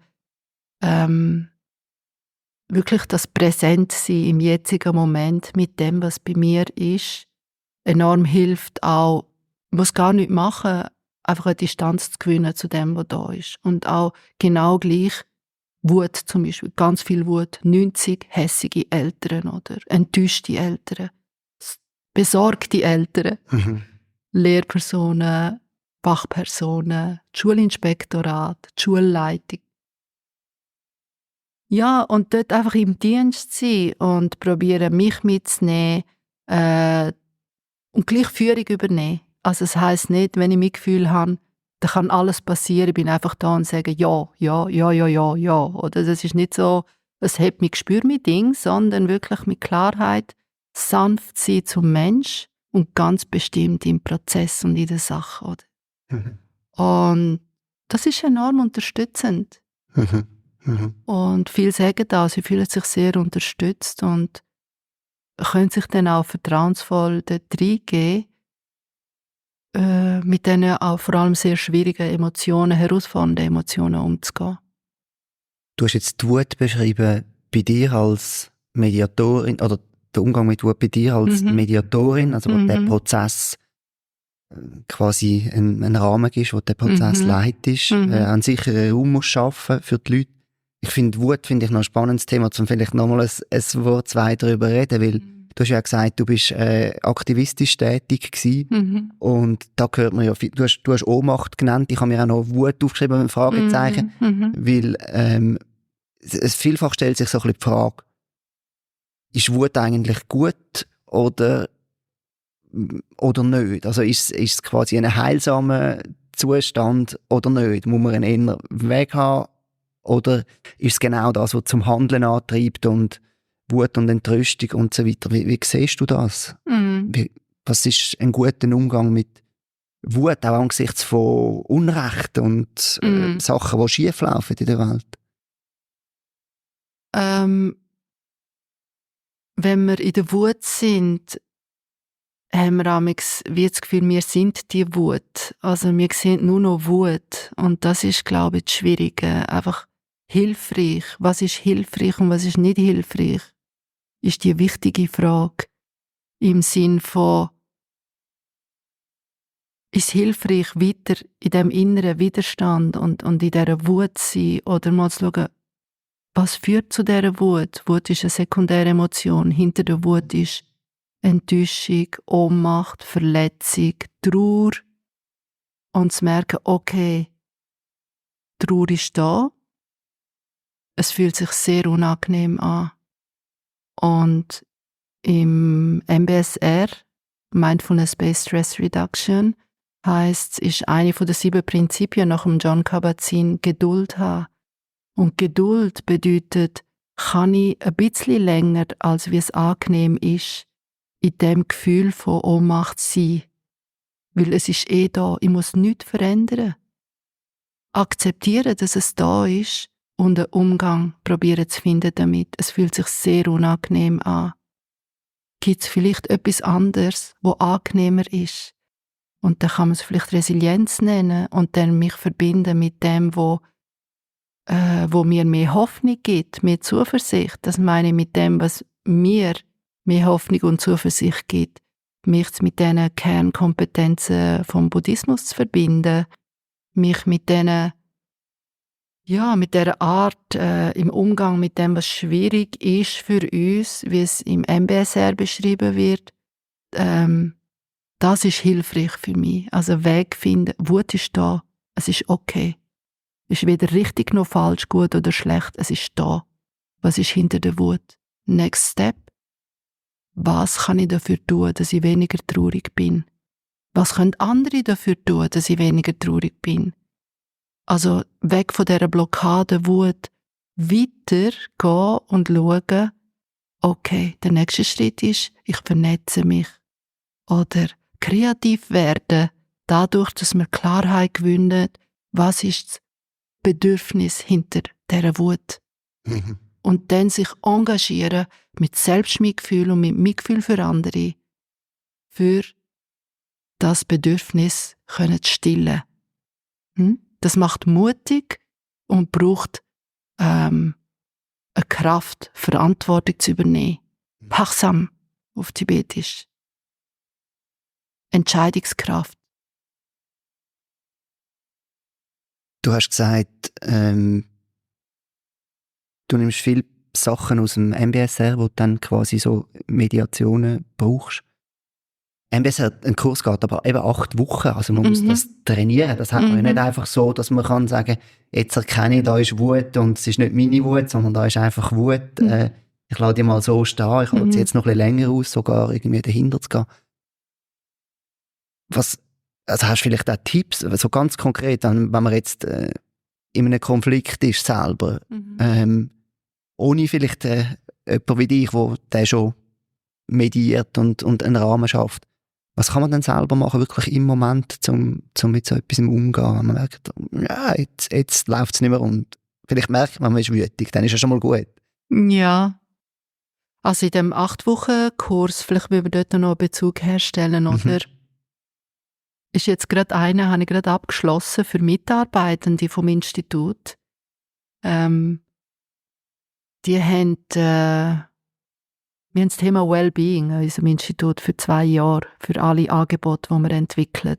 wirklich das Präsentsein im jetzigen Moment mit dem, was bei mir ist, enorm hilft, auch, ich muss gar nichts machen, einfach eine Distanz zu gewinnen zu dem, was da ist. Und auch genau gleich Wut zum Beispiel, ganz viel Wut, 90 hässige Eltern oder enttäuschte Eltern, besorgte Eltern, Lehrpersonen, Fachpersonen, das Schulinspektorat, die Schulleitung. Ja, und dort einfach im Dienst sein und probieren, mich mitzunehmen und gleich Führung übernehmen. Also es heisst nicht, wenn ich Mitgefühl habe, dann kann alles passieren, ich bin einfach da und sage ja, ja, ja, ja, ja, ja. Oder das ist nicht so, es hat mich gespürt mit Ding, sondern wirklich mit Klarheit, sanft sein zum Mensch und ganz bestimmt im Prozess und in der Sache. Oder?
Mhm.
Und das ist enorm unterstützend.
Mhm. Mhm.
Und viele sagen das, sie fühlen sich sehr unterstützt und können sich dann auch vertrauensvoll dort reingeben, mit diesen auch vor allem sehr schwierigen Emotionen, herausfordernden Emotionen umzugehen.
Du hast jetzt die Wut beschrieben bei dir als Mediatorin, oder der Umgang mit Wut bei dir als Mediatorin, also wo der Prozess quasi ein Rahmen ist, wo der Prozess leitest, einen sicheren Raum muss schaffen für die Leute. Ich finde Wut noch ein spannendes Thema, um vielleicht nochmal ein Wort, zwei darüber reden, weil du hast ja gesagt, du bist aktivistisch tätig gewesen. Und da gehört man ja, du hast Ohnmacht genannt, ich habe mir auch noch Wut aufgeschrieben mit einem Fragezeichen, weil vielfach stellt sich so ein bisschen die Frage, ist Wut eigentlich gut oder nicht? Also ist es quasi ein heilsamer Zustand oder nicht? Muss man einen inneren Weg haben? Oder ist es genau das, was zum Handeln antreibt und Wut und Entrüstung und so weiter? Wie siehst du das? Was ist ein guter Umgang mit Wut, auch angesichts von Unrecht und Sachen, die schieflaufen in der Welt?
Wenn wir in der Wut sind, haben wir wie das Gefühl, wir sind die Wut. Also wir sehen nur noch Wut. Und das ist, glaube ich, das Schwierige. Einfach hilfreich. Was ist hilfreich und was ist nicht hilfreich? Ist die wichtige Frage. Im Sinn von, ist es hilfreich, weiter in dem inneren Widerstand und in dieser Wut zu sein? Oder mal zu schauen, was führt zu dieser Wut? Wut ist eine sekundäre Emotion. Hinter der Wut ist Enttäuschung, Ohnmacht, Verletzung, Trauer. Und zu merken, okay, Trauer ist da. Es fühlt sich sehr unangenehm an. Und im MBSR, Mindfulness-Based Stress Reduction, heisst, es ist eine der 7 Prinzipien nach dem Jon Kabat-Zinn, Geduld haben. Und Geduld bedeutet, kann ich ein bisschen länger, als wie es angenehm ist, in dem Gefühl von Ohnmacht sein. Weil es ist da, ich muss nichts verändern. Akzeptieren, dass es da ist und einen Umgang probieren zu finden damit. Es fühlt sich sehr unangenehm an. Gibt es vielleicht etwas anderes, wo angenehmer ist? Und dann kann man es vielleicht Resilienz nennen und dann mich verbinden mit dem, wo mir mehr Hoffnung gibt, mehr Zuversicht. Das meine ich mit dem, was mir mehr Hoffnung und Zuversicht gibt, mich mit diesen Kernkompetenzen vom Buddhismus zu verbinden, mich mit diesen, mit dieser Art im Umgang mit dem, was schwierig ist für uns, wie es im MBSR beschrieben wird, das ist hilfreich für mich. Also Weg finden, Wut ist da, es ist okay. Es ist weder richtig noch falsch, gut oder schlecht, es ist da. Was ist hinter der Wut? Next Step. Was kann ich dafür tun, dass ich weniger traurig bin? Was können andere dafür tun, dass ich weniger traurig bin? Also weg von dieser Blockade, Wut, weiter gehen und schauen, okay, der nächste Schritt ist, ich vernetze mich. Oder kreativ werden, dadurch, dass wir Klarheit gewinnen, was ist das Bedürfnis hinter dieser Wut. Und dann sich engagieren mit Selbstmitgefühl und mit Mitgefühl für andere, für das Bedürfnis zu stillen. Das macht mutig und braucht eine Kraft, Verantwortung zu übernehmen. Paksam auf Tibetisch. Entscheidungskraft.
Du hast gesagt, du nimmst viele Sachen aus dem MBSR, wo du dann quasi so Mediationen brauchst. MBSR, ein Kurs geht aber eben 8 Wochen, also man muss das trainieren. Das hat man ja nicht einfach so, dass man kann sagen, jetzt erkenne ich, da ist Wut und es ist nicht meine Wut, sondern da ist einfach Wut. Ich lasse die mal so stehen, ich halte sie jetzt noch ein bisschen länger aus, sogar irgendwie dahinter zu gehen. Also hast du vielleicht auch Tipps, so ganz konkret, wenn man jetzt in einem Konflikt ist selber, ohne vielleicht jemand wie dich, der schon mediert und einen Rahmen schafft. Was kann man denn selber machen, wirklich im Moment, um mit so etwas umzugehen, wenn man merkt, ja, jetzt läuft es nicht mehr rund. Vielleicht merkt man ist wütig, dann ist ja schon mal gut.
Ja. Also in dem 8-Wochen-Kurs, vielleicht müssen wir dort noch einen Bezug herstellen, oder? Ist jetzt habe ich gerade abgeschlossen für Mitarbeitende vom Institut. Die haben, wir haben das Thema Wellbeing in unserem Institut für 2 Jahre, für alle Angebote, die wir entwickeln.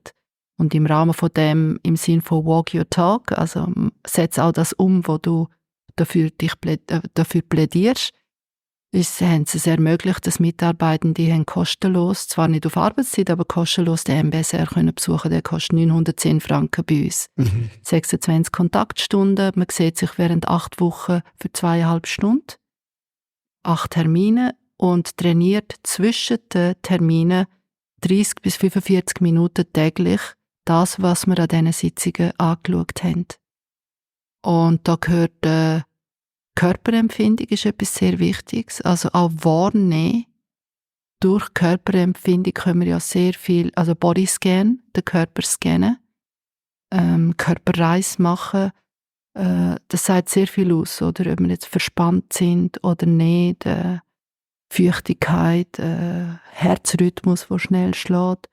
Und im Rahmen von dem, im Sinn von Walk Your Talk, also setz auch das um, wo du dafür plädierst, haben sie es ermöglicht, dass Mitarbeitende haben kostenlos, zwar nicht auf Arbeitszeit, aber kostenlos den MBSR können besuchen. Der kostet 910 Franken bei uns. 26 Kontaktstunden, man sieht sich während 8 Wochen für 2,5 Stunden, 8 Termine und trainiert zwischen den Terminen 30 bis 45 Minuten täglich das, was wir an diesen Sitzungen angeschaut haben. Und da gehört Körperempfindung ist etwas sehr Wichtiges, also auch wahrnehmen. Durch Körperempfindung können wir ja sehr viel, also Bodyscan, den Körper scannen, Körperreis machen, das sagt sehr viel aus, oder ob wir jetzt verspannt sind oder nicht, Feuchtigkeit, Herzrhythmus, der schnell schlägt.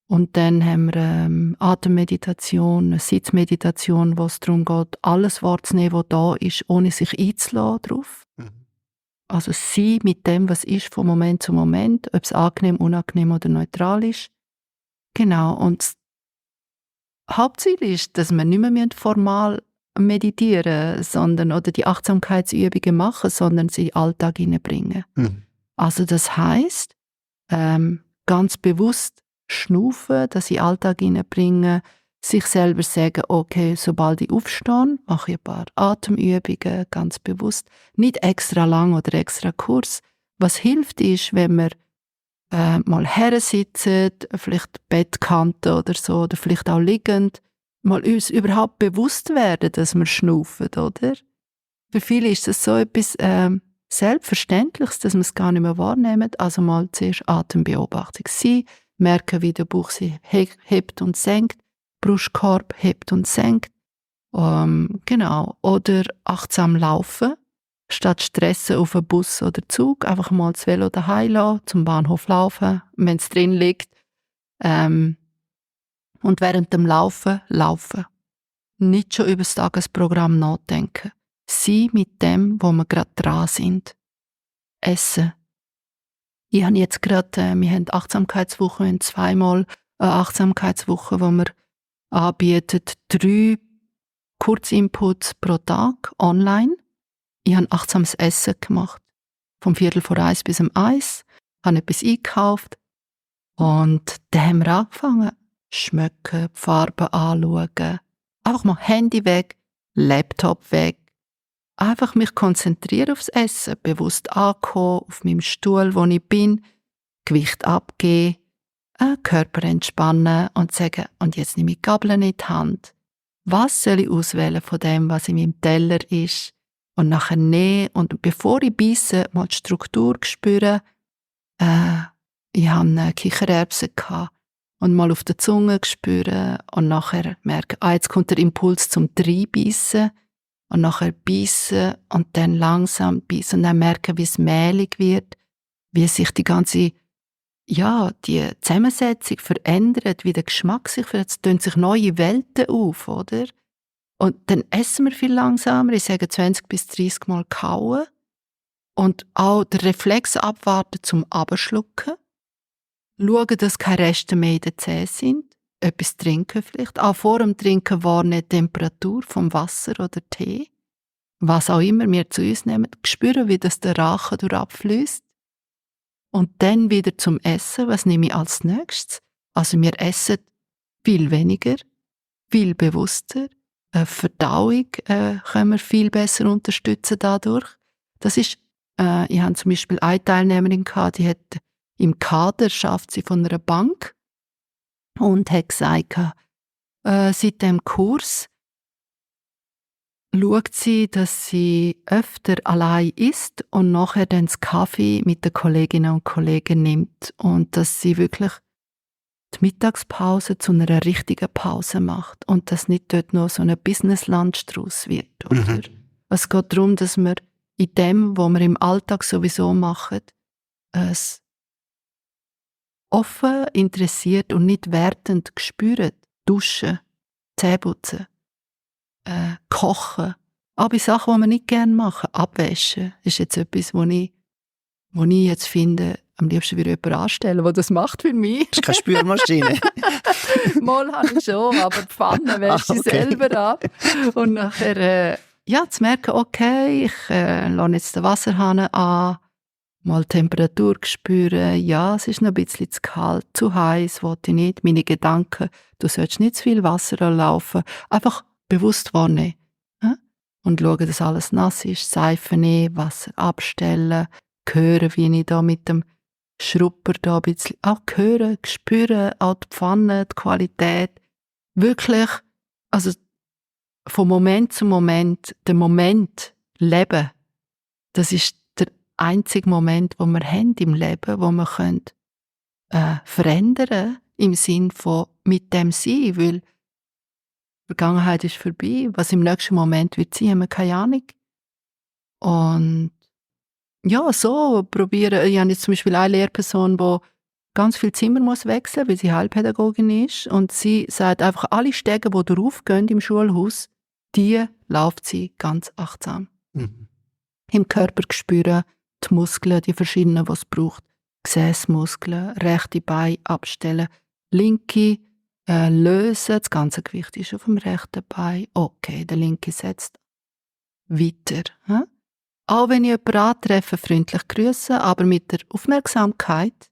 Und dann haben wir Atemmeditation, eine Sitzmeditation, wo es darum geht, alles wahrzunehmen, was da ist, ohne sich einzulassen drauf. Also sein mit dem, was ist, von Moment zu Moment, ob es angenehm, unangenehm oder neutral ist. Genau, und das Hauptziel ist, dass wir nicht mehr formal meditieren, sondern oder die Achtsamkeitsübungen machen, sondern sie in den Alltag hineinbringen. Also das heisst, ganz bewusst schnaufen, das in den Alltag hineinbringen, sich selber sagen, okay, sobald ich aufstehe, mache ich ein paar Atemübungen, ganz bewusst. Nicht extra lang oder extra kurz. Was hilft ist, wenn wir mal hersitzen, vielleicht Bettkante oder so, oder vielleicht auch liegend, mal uns überhaupt bewusst werden, dass wir schnaufen, oder? Für viele ist das so etwas Selbstverständliches, dass wir es gar nicht mehr wahrnehmen. Also mal zuerst Atembeobachtung sein, merken, wie der Bauch sich hebt und senkt, Brustkorb hebt und senkt. Genau. Oder achtsam laufen. Statt stressen auf einen Bus oder Zug, einfach mal das Velo daheim lassen, zum Bahnhof laufen, wenn es drin liegt. Und während dem Laufen. Nicht schon über das Tagesprogramm nachdenken. Sein mit dem, wo wir gerade dran sind. Essen. Ich habe jetzt gerade, wir haben Achtsamkeitswoche, wir haben zweimal eine Achtsamkeitswoche, wo wir anbieten 3 Kurzinputs pro Tag online. Ich habe achtsames Essen gemacht. Vom 1:45 bis 1, habe etwas eingekauft und dann haben wir angefangen. Schmecken, die Farben anschauen. Einfach mal Handy weg, Laptop weg. Einfach mich konzentrieren aufs Essen, bewusst ankommen, auf meinem Stuhl, wo ich bin, Gewicht abgeben, Körper entspannen und sagen, und jetzt nehme ich die Gabel in die Hand. Was soll ich auswählen von dem, was in meinem Teller ist? Und nachher nehmen und bevor ich beisse, mal die Struktur spüren. Ich hatte Kichererbsen und mal auf der Zunge spüren und nachher merken, jetzt kommt der Impuls zum Reinbeissen und nachher beißen und dann langsam beißen und dann merken, wie es mehlig wird, wie sich die ganze, die Zusammensetzung verändert, wie der Geschmack sich verändert. Es tun sich neue Welten auf, oder? Und dann essen wir viel langsamer, ich sage 20 bis 30 Mal kauen und auch den Reflex abwarten zum Abschlucken. Schauen, dass keine Reste mehr in den Zähnen sind. Etwas trinken vielleicht. Auch vor dem Trinken wahrnehmen die Temperatur vom Wasser oder Tee. Was auch immer wir zu uns nehmen. Spüren, wie das der Rachen durchabfließt. Und dann wieder zum Essen. Was nehme ich als nächstes? Also wir essen viel weniger, viel bewusster. Verdauung können wir viel besser unterstützen dadurch. Das ist, ich hatte zum Beispiel eine Teilnehmerin gehabt, die hat im Kader schafft sie von einer Bank und hat gesagt, seit dem Kurs schaut sie, dass sie öfter allein isst und nachher dann den Kaffee mit den Kolleginnen und Kollegen nimmt und dass sie wirklich die Mittagspause zu einer richtigen Pause macht und dass nicht dort noch so eine Business-Lunch draus wird. Oder? Es geht darum, dass wir in dem, was wir im Alltag sowieso machen, es offen, interessiert und nicht wertend spüren. Duschen, Zähneputzen, kochen. Aber bei Sachen, die wir nicht gerne machen, abwaschen, ist jetzt etwas, wo ich jetzt finde, am liebsten würde jemand anstellen, der das macht für mich.
Das ist keine Spülmaschine.
Mal habe ich schon, aber die Pfanne wäsche ich selber ab. Und nachher zu merken, okay, ich lasse jetzt den Wasserhahn an, mal die Temperatur spüren, es ist noch ein bisschen zu kalt, zu heiß, wollte ich nicht. Meine Gedanken, du sollst nicht zu viel Wasser laufen, einfach bewusst wahrnehmen. Und schauen, dass alles nass ist, Seife nehmen, Wasser abstellen, hören, wie ich da mit dem Schrupper da ein bisschen auch hören, spüren, auch die Pfanne, die Qualität. Wirklich, also von Moment zu Moment, den Moment leben, das ist der einzige Moment, wo wir haben im Leben, wo wir können, verändern im Sinn von mit dem sein, weil die Vergangenheit ist vorbei, was im nächsten Moment wird sein, haben wir keine Ahnung. Und so probieren. Ich habe jetzt zum Beispiel eine Lehrperson, die ganz viel Zimmer muss wechseln, weil sie Heilpädagogin ist. Und sie sagt einfach, alle Stege, die draufgehen im Schulhaus, die läuft sie ganz achtsam. Im Körper spüren, die Muskeln, die verschiedenen, die es braucht. Gesäßmuskeln, rechte Beine abstellen, linke lösen. Das ganze Gewicht ist auf dem rechten Bein. Okay, der linke setzt weiter. Hm? Auch wenn ich jemanden antreffe, freundlich grüßen, aber mit der Aufmerksamkeit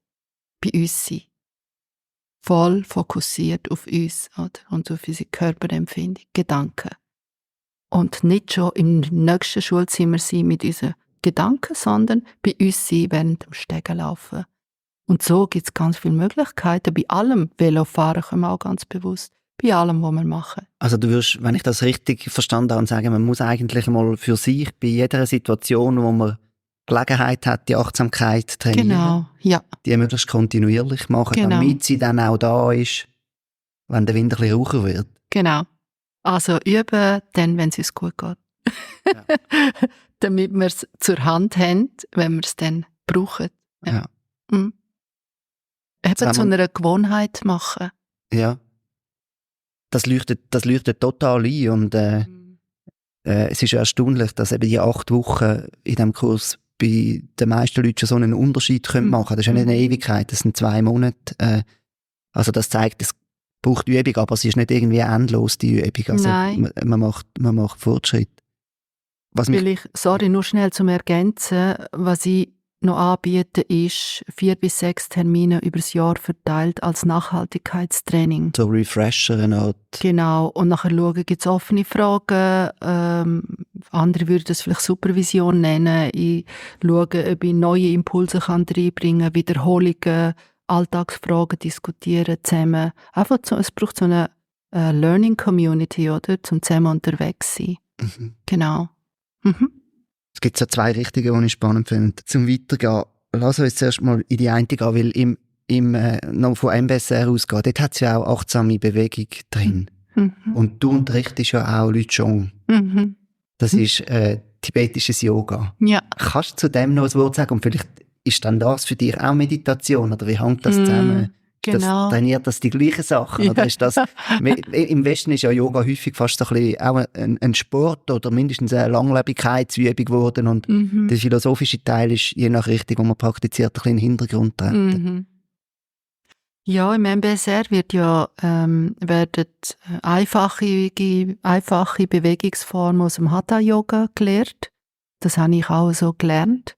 bei uns sein. Voll fokussiert auf uns, oder? Und auf unsere Körperempfindung, Gedanken. Und nicht schon im nächsten Schulzimmer sein mit unseren Gedanken, sondern bei uns sein während dem Stegen laufen. Und so gibt es ganz viele Möglichkeiten. Bei allem Velofahren können wir auch ganz bewusst. Bei allem, was wir machen.
Also du würdest, wenn ich das richtig verstanden habe, sagen, man muss eigentlich mal für sich bei jeder Situation, wo man Gelegenheit hat, die Achtsamkeit trainieren.
Genau, ja.
Die möglichst kontinuierlich machen,
Genau.
damit sie dann auch da ist, wenn der Wind ein bisschen raucher wird.
Genau. Also üben, dann, wenn es uns gut geht.
Ja.
Damit wir es zur Hand haben, wenn wir es dann brauchen.
Ja.
Mhm. Eben zu einer Gewohnheit machen.
Ja. Das leuchtet total ein und es ist ja erstaunlich, dass eben die 8 Wochen in diesem Kurs bei den meisten Leuten schon so einen Unterschied machen können. Das ist ja nicht eine Ewigkeit, das sind 2 Monate. Also das zeigt, es braucht Übung, aber es ist nicht irgendwie endlos, die Übung. Also
Nein.
Man macht Fortschritt.
Nur schnell zum Ergänzen, was ich noch anbiete, ist 4 bis 6 Termine übers Jahr verteilt als Nachhaltigkeitstraining.
So Refresher eine Art.
Genau, und nachher schauen, gibt es offene Fragen, andere würden das vielleicht Supervision nennen. Ich schaue, ob ich neue Impulse kann reinbringen kann, Wiederholungen, Alltagsfragen diskutieren zusammen. Einfach es braucht so eine Learning Community, oder? Zum zusammen unterwegs sein.
Mhm.
Genau. Mhm.
Es gibt so 2 Richtungen, die ich spannend finde. Zum Weitergehen, lass uns zuerst mal in die eine gehen, weil noch von MBSR ausgehen, dort hat es ja auch achtsame Bewegung drin.
Mhm.
Und du unterrichtest ja auch Lüzhong.
Mhm.
Das ist tibetisches Yoga.
Ja.
Kannst du zu dem noch ein Wort sagen? Und vielleicht ist dann das für dich auch Meditation? Oder wie hängt das zusammen?
Genau.
Trainiert das die gleichen Sachen?
Ja.
Oder ist das, im Westen ist ja Yoga häufig fast so ein bisschen auch ein Sport oder mindestens eine Langlebigkeitsübung geworden. Und der philosophische Teil ist je nach Richtung, wo man praktiziert, ein bisschen in den Hintergrund treten.
Mhm. Ja, im MBSR werden einfache Bewegungsformen aus dem Hatha-Yoga gelehrt. Das habe ich auch so gelernt.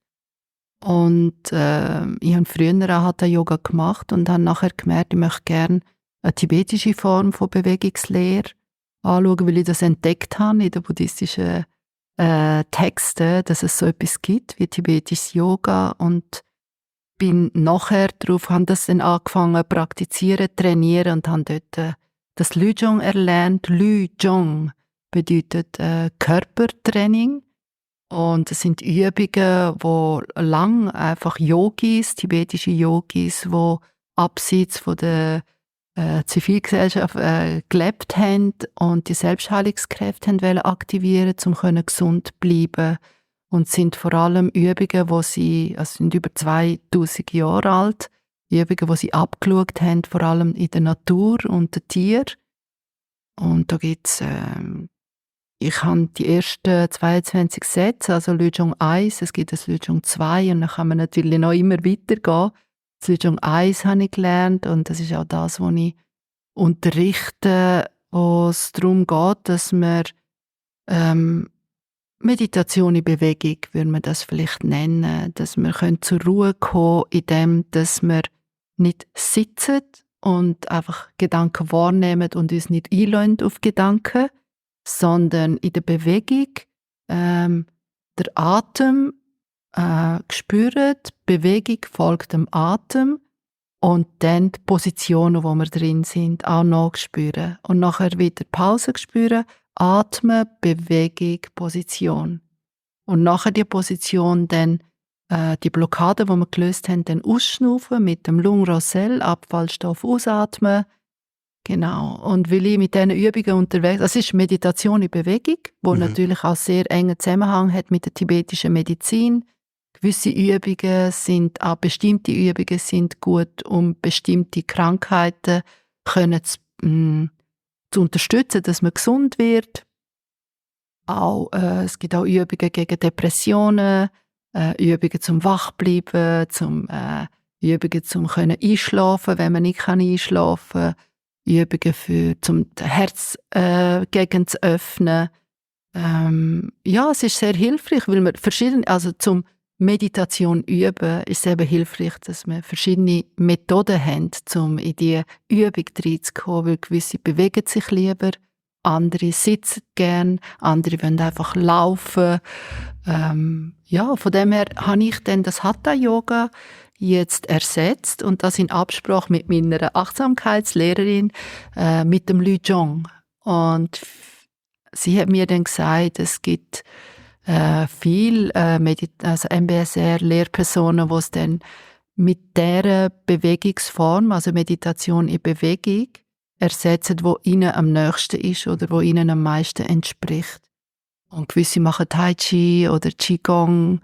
Und ich habe früher auch Hatha-Yoga gemacht und habe nachher gemerkt, ich möchte gerne eine tibetische Form von Bewegungslehre anschauen, weil ich das entdeckt habe in den buddhistischen Texten, dass es so etwas gibt wie tibetisches Yoga, und bin nachher darauf, habe das dann angefangen zu praktizieren, trainieren und habe dort das Lüzhong erlernt. Lüzhong bedeutet Körpertraining. Und es sind Übungen, wo lang einfach Yogis, tibetische Yogis, die abseits von der Zivilgesellschaft gelebt haben und die Selbstheilungskräfte haben aktivieren, um gesund zu bleiben. Und es sind vor allem Übungen, sind über 2000 Jahre alt, Übungen, die sie abgeschaut haben, vor allem in der Natur und den Tieren. Und da gibt's ich habe die ersten 22 Sätze, also Lüzhong 1, es gibt das Lüzhong 2 und dann kann man natürlich noch immer weitergehen. Das Lüzhong 1 habe ich gelernt und das ist auch das, was ich unterrichte, wo es darum geht, dass man Meditation in Bewegung, würde man das vielleicht nennen, dass wir zur Ruhe kommen, indem dass wir nicht sitzen und einfach Gedanken wahrnehmen und uns nicht einlassen auf Gedanken, sondern in der Bewegung der Atem spüren, die Bewegung folgt dem Atem und dann die Positionen, wo wir drin sind, auch noch spüren. Und nachher wieder Pause spüren, atmen, Bewegung, Position. Und nachher die Position dann die Blockade, die wir gelöst haben, dann ausschnaufen mit dem Lung Rosel, Abfallstoff ausatmen. Genau. Und weil ich mit diesen Übungen unterwegs, das ist Meditation in Bewegung, wo natürlich auch sehr engen Zusammenhang hat mit der tibetischen Medizin. Gewisse Übungen auch bestimmte Übungen sind gut, um bestimmte Krankheiten zu unterstützen, dass man gesund wird. Es gibt auch Übungen gegen Depressionen, Übungen zum Wachbleiben, Übungen zum einschlafen, wenn man nicht einschlafen kann. Übungen zum Herz gegen zu öffnen. Es ist sehr hilfreich, weil wir zum Meditation üben, ist es eben hilfreich, dass wir verschiedene Methoden haben, um in diese Übung reinzukommen, weil gewisse bewegen sich lieber, andere sitzen gern, andere wollen einfach laufen. Von dem her habe ich dann das Hatha-Yoga jetzt ersetzt und das in Absprache mit meiner Achtsamkeitslehrerin, mit dem Lü Zhong. Und sie hat mir dann gesagt, es gibt viel MBSR-Lehrpersonen, die es dann mit dieser Bewegungsform, also Meditation in Bewegung, ersetzen, wo ihnen am nächsten ist oder wo ihnen am meisten entspricht. Und gewisse machen Tai Chi oder Qigong.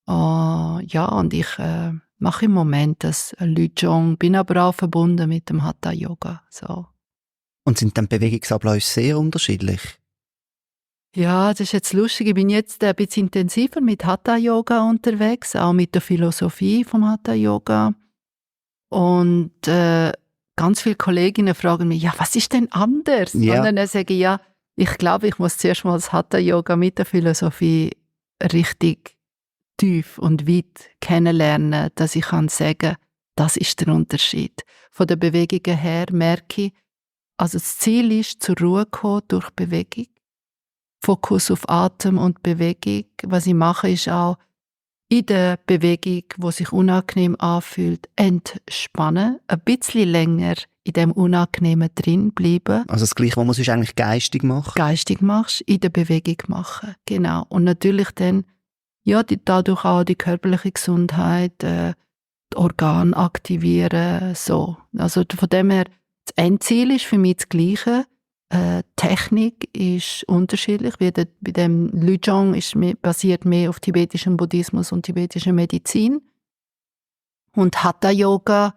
Und ich mache im Moment das Lü Zhong, bin aber auch verbunden mit dem Hatha-Yoga. So.
Und sind dann Bewegungsabläufe sehr unterschiedlich?
Ja, das ist jetzt lustig. Ich bin jetzt ein bisschen intensiver mit Hatha-Yoga unterwegs, auch mit der Philosophie vom Hatha-Yoga. Und ganz viele Kolleginnen fragen mich, was ist denn anders?
Ja.
Und dann sage ich, ich glaube, ich muss zuerst mal das Hatha-Yoga mit der Philosophie richtig tief und weit kennenlernen, dass ich kann sagen, das ist der Unterschied. Von den Bewegungen her merke ich, also das Ziel ist, zur Ruhe zu kommen durch Bewegung. Fokus auf Atem und Bewegung. Was ich mache, ist auch in der Bewegung, die sich unangenehm anfühlt, entspannen. Ein bisschen länger in dem Unangenehmen drin bleiben.
Also das Gleiche, was man sonst eigentlich geistig macht?
Geistig machst, in der Bewegung machen. Genau. Und natürlich dann, dadurch auch die körperliche Gesundheit, die Organe aktivieren, so. Also von dem her, das Endziel ist für mich das Gleiche. Technik ist unterschiedlich. Bei dem Lü Zhong basiert mehr auf tibetischem Buddhismus und tibetischer Medizin. Und Hatha-Yoga,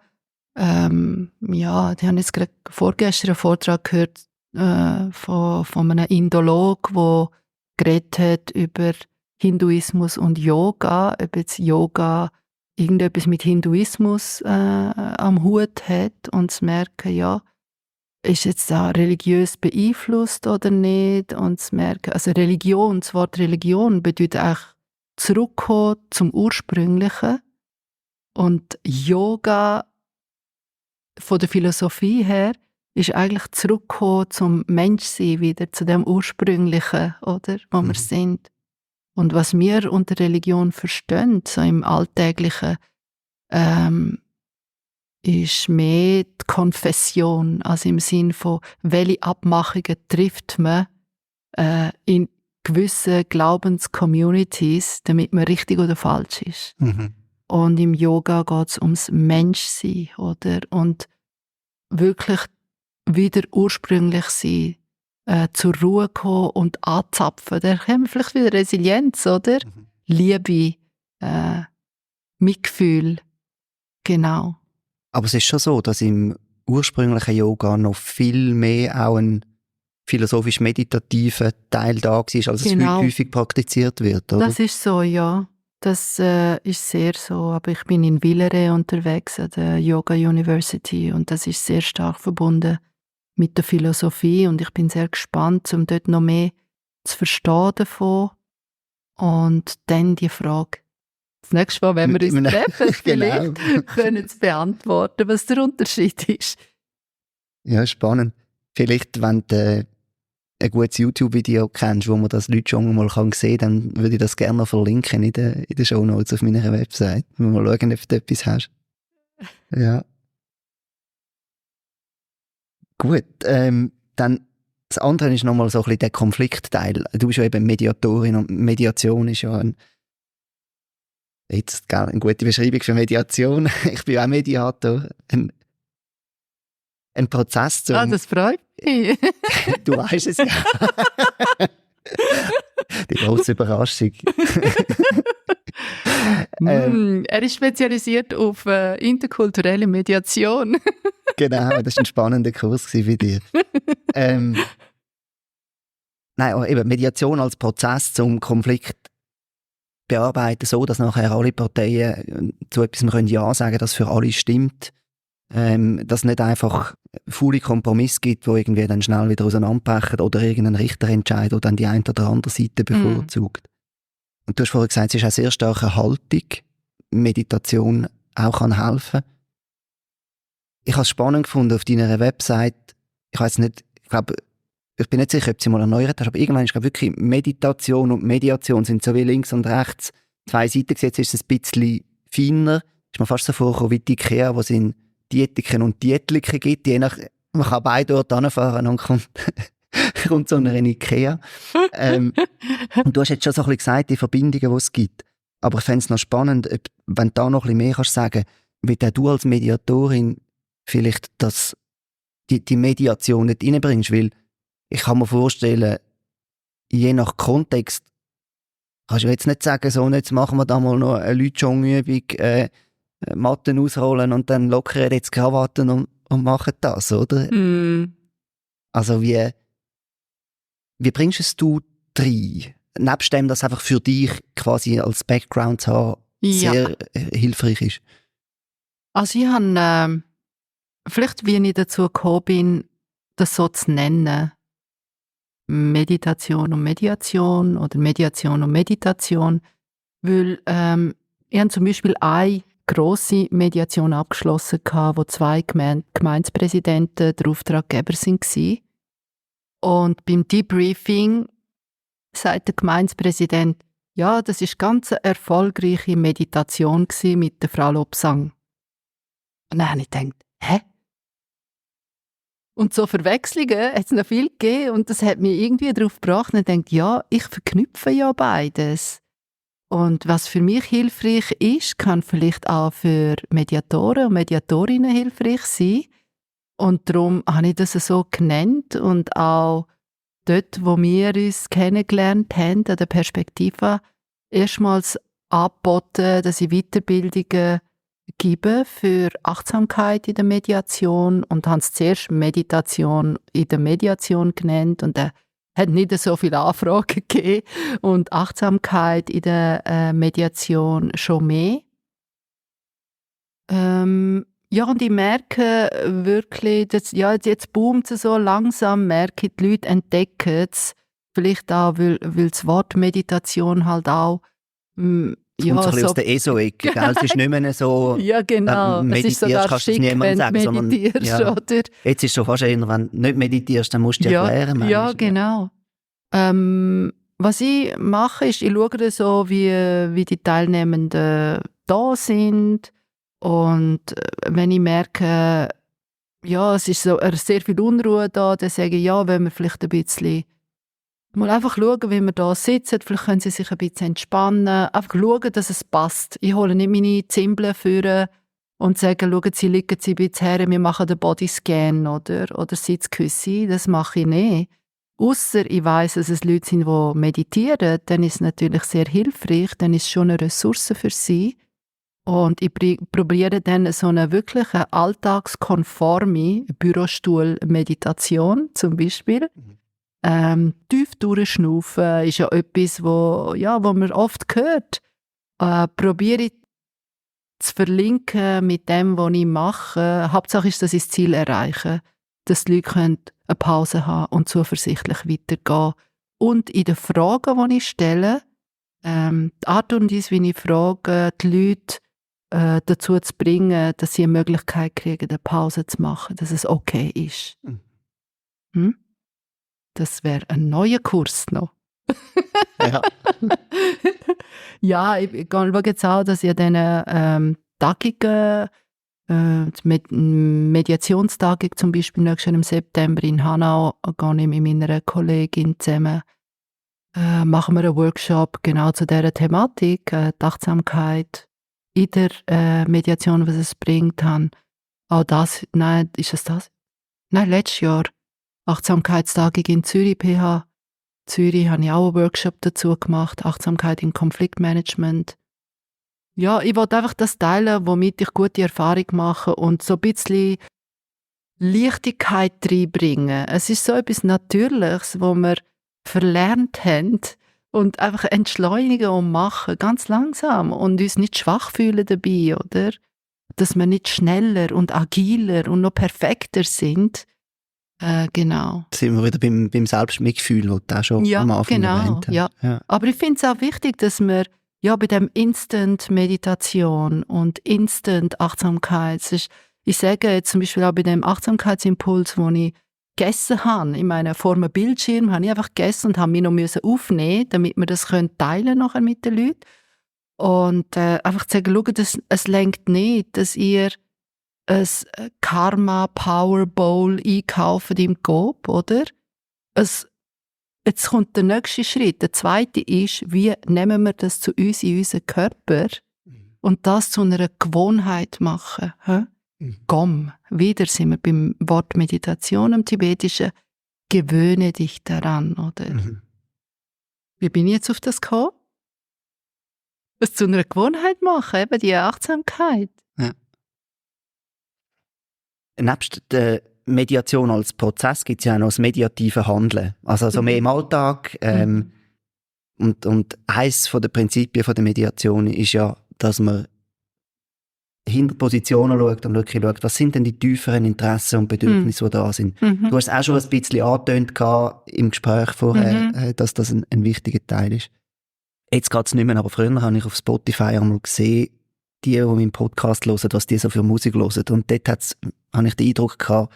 die haben jetzt gerade vorgestern einen Vortrag gehört von einem Indologen, der geredet hat über Hinduismus und Yoga, ob jetzt Yoga irgendetwas mit Hinduismus am Hut hat und zu merken, ist jetzt da religiös beeinflusst oder nicht? Und zu merken, also das Wort Religion bedeutet eigentlich zurückkommen zum Ursprünglichen. Und Yoga von der Philosophie her ist eigentlich zurückkommen zum Menschsein wieder, zu dem Ursprünglichen, oder? Wo wir sind. Und was wir unter Religion verstehen, so im Alltäglichen, ist mehr die Konfession, also im Sinn von, welche Abmachungen trifft man in gewissen Glaubenscommunities, damit man richtig oder falsch ist.
Mhm.
Und im Yoga geht es ums Menschsein, oder? Und wirklich wieder ursprünglich sein, zur Ruhe kommen und anzapfen. Da haben wir vielleicht wieder Resilienz, oder?
Mhm.
Liebe, Mitgefühl, genau.
Aber es ist schon so, dass im ursprünglichen Yoga noch viel mehr auch ein philosophisch-meditativer Teil da war, als es heute häufig praktiziert wird, oder?
Das ist so, ja. Das ist sehr so. Aber ich bin in Villeret unterwegs an der Yoga University und das ist sehr stark verbunden mit der Philosophie und ich bin sehr gespannt, um dort noch mehr zu verstehen davon. Und dann die Frage, das nächste Mal, wenn wir uns treffen, vielleicht können Sie beantworten, was der Unterschied ist.
Ja, spannend. Vielleicht, wenn du ein gutes YouTube-Video kennst, wo man das Lü Zhong mal sehen kann, dann würde ich das gerne noch verlinken in den Shownotes auf meiner Website. Mal schauen, ob du etwas hast. Ja. Gut, dann das andere ist nochmal so ein bisschen der Konfliktteil. Du bist ja eben Mediatorin und Mediation ist ja eine gute Beschreibung für Mediation. Ich bin auch Mediator. Ein Prozess zum...
das freut mich.
Du weißt es ja. Die grosse Überraschung.
Er ist spezialisiert auf interkulturelle Mediation.
Genau, das war ein spannender Kurs für dich. Nein, eben Mediation als Prozess zum Konflikt bearbeiten, so dass nachher alle Parteien zu etwas Ja sagen können, das für alle stimmt. dass es nicht einfach faule Kompromisse gibt, die irgendwie dann schnell wieder auseinanderbrechen oder irgendein Richterentscheid, der dann die eine oder andere Seite bevorzugt. Und du hast vorhin gesagt, es ist auch sehr starke Haltung, Meditation auch kann helfen. Ich habe es spannend gefunden auf deiner Website. Ich weiß nicht, ich bin nicht sicher, ob sie mal erneuert hast, aber irgendwann ist wirklich Meditation und Mediation sind so wie links und rechts 2 Seiten gesetzt, ist es ein bisschen feiner. Ist mir fast so vorgekommen wie die IKEA, wo es in Dietiken und Dietliken gibt. Man kann beide dort hinfahren und kommt so eine IKEA. Und du hast jetzt schon so ein bisschen gesagt, die Verbindungen, die es gibt. Aber ich fände es noch spannend, wenn du da noch ein bisschen mehr kannst sagen, wie du als Mediatorin vielleicht die Mediation nicht reinbringst, weil ich kann mir vorstellen, je nach Kontext kannst du jetzt nicht sagen, so, jetzt machen wir da mal noch eine Lütschong-Übung, Matten ausrollen und dann lockern jetzt Krawatten und machen das, oder? Also wie bringst es du rein? Nebst dem, dass einfach für dich quasi als Background zu haben, sehr hilfreich ist.
Also ich habe, vielleicht wie ich dazu gekommen bin, das so zu nennen, Meditation und Mediation oder Mediation und Meditation, weil ich habe zum Beispiel eine grosse Mediation abgeschlossen, wo 2 Gemeindepräsidenten der Auftraggeber waren. Und beim Debriefing sagt der Gemeindepräsident, ja, das war ganz eine erfolgreiche Meditation mit der Frau Lobsang. Und dann habe ich gedacht, hä? Und so Verwechslungen hat es noch viel gegeben und das hat mich irgendwie darauf gebracht und ich dachte, ja, ich verknüpfe ja beides. Und was für mich hilfreich ist, kann vielleicht auch für Mediatoren und Mediatorinnen hilfreich sein. Und darum habe ich das so genannt und auch dort, wo wir uns kennengelernt haben, an der Perspektiva, erstmals angeboten, dass ich Weiterbildungen gebe für Achtsamkeit in der Mediation und habe es zuerst Meditation in der Mediation genannt und hat nicht so viele Anfragen gegeben und Achtsamkeit in der Mediation schon mehr. Ja, und ich merke wirklich, dass, ja, jetzt boomt es so langsam, merke ich, die Leute entdecken es, vielleicht auch, weil das Wort Meditation halt auch
ja, kommt so ein bisschen aus der ESO-Ecke, gell? Es ist nicht mehr so,
ja, genau.
meditierst,
es ist sogar
kannst du es
schick,
niemandem sagen,
sondern meditierst,
ja.
oder?
Jetzt ist es schon fast eher, wenn du nicht meditierst, dann musst du dich erklären.
Ja, genau. Was ich mache, ist, ich schaue so, wie die Teilnehmenden da sind und wenn ich merke, ja, es ist so sehr viel Unruhe da, dann sage ich, ja, wenn wir vielleicht ein bisschen mal einfach schauen, wie wir da sitzen, vielleicht können sie sich ein bisschen entspannen, einfach schauen, dass es passt. Ich hole nicht meine Zimbeln führen und sage, schauen Sie, liegen Sie ein bisschen her, wir machen den Bodyscan oder Sitzküsse, das mache ich nicht. Ausser ich weiss, dass es Leute sind, die meditieren, dann ist es natürlich sehr hilfreich, dann ist es schon eine Ressource für sie. Und ich probiere dann so eine wirklich alltagskonforme Bürostuhl-Meditation zum Beispiel. Tief durchschnaufen ist ja etwas, wo man oft hört. Probiere ich zu verlinken mit dem, was ich mache. Hauptsache ist, dass ich das Ziel erreiche, dass die Leute eine Pause haben und zuversichtlich weitergehen. Und in den Fragen, die ich stelle, die Art und Weise, wie ich frage, die Leute dazu zu bringen, dass sie eine Möglichkeit kriegen, eine Pause zu machen, dass es okay ist. Das wäre ein neuer Kurs noch.
Ja.
Ja, ich schaue jetzt auch, dass ich an diesen Tagungen, Mediationstagung zum Beispiel nächstes Jahr im September in Hanau, gehe ich mit meiner Kollegin zusammen, machen wir einen Workshop genau zu dieser Thematik, die Achtsamkeit in der Mediation, was es bringt. Auch das, nein, ist es das? Nein, letztes Jahr Achtsamkeitstagung in Zürich, PH Zürich, habe ich auch einen Workshop dazu gemacht, Achtsamkeit im Konfliktmanagement. Ja, ich wollte einfach das teilen, womit ich gute Erfahrung mache und so ein bisschen Leichtigkeit reinbringen. Es ist so etwas Natürliches, wo wir verlernt haben und einfach entschleunigen und machen, ganz langsam und uns nicht schwach fühlen dabei, oder? dass wir nicht schneller und agiler und noch perfekter sind. Genau.
Da sind wir wieder beim Selbstmitgefühl, das du auch schon am Anfang erwähnt hast.
Ja. Aber ich finde es auch wichtig, dass wir bei dem Instant-Meditation und Instant-Achtsamkeit, ich sage jetzt zum Beispiel auch bei dem Achtsamkeitsimpuls, den ich gegessen habe, in meiner vor einem Bildschirm, habe ich einfach gegessen und habe mich noch aufnehmen, damit wir das teilen nachher mit den Leuten. Und einfach zu sagen, schaut, es lenkt nicht, dass ihr ein Karma Power Bowl einkauft im Coop, oder? Jetzt kommt der nächste Schritt. Der zweite ist, wie nehmen wir das zu uns in unseren Körper und das zu einer Gewohnheit machen. Gom. Wieder sind wir beim Wort Meditation im Tibetischen. Gewöhne dich daran, oder? Wie bin ich jetzt auf das gekommen? Es zu einer Gewohnheit machen, eben die Achtsamkeit.
Ja. Nebst der Mediation als Prozess gibt es ja auch noch das mediative Handeln. Also mehr im Alltag. Und eines der Prinzipien der Mediation ist ja, dass man hinter Positionen schaut und wirklich schaut, was sind denn die tieferen Interessen und Bedürfnisse, die da sind. Du hast es auch schon ein bisschen angetönt im Gespräch vorher, dass das ein wichtiger Teil ist. Jetzt geht es nicht mehr, aber früher habe ich auf Spotify einmal gesehen, die meinen Podcast hören, was die so für Musik hören. Und dort habe ich den Eindruck gehabt,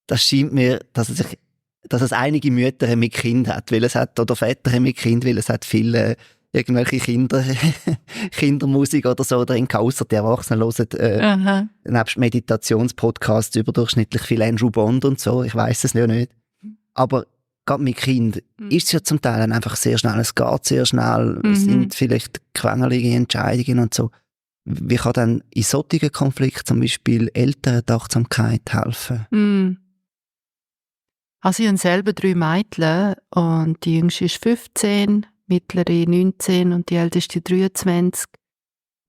das scheint mir, dass es einige Mütter mit Kind hat, weil es hat, oder Väter mit Kind, weil es hat viele irgendwelche Kindermusik oder so drin, ausser die Erwachsenen hören nebst Meditationspodcasts überdurchschnittlich viel Andrew Bond und so, ich weiss es ja nicht. Aber gerade mit Kind ist es ja zum Teil einfach sehr schnell, es geht sehr schnell, es sind vielleicht quengelige Entscheidungen und so. Wie kann dann in solchen Konflikten zum Beispiel Eltern die Achtsamkeit helfen?
Also ich habe selber 3 Mädchen und die jüngste ist 15, mittlere 19 und die älteste 23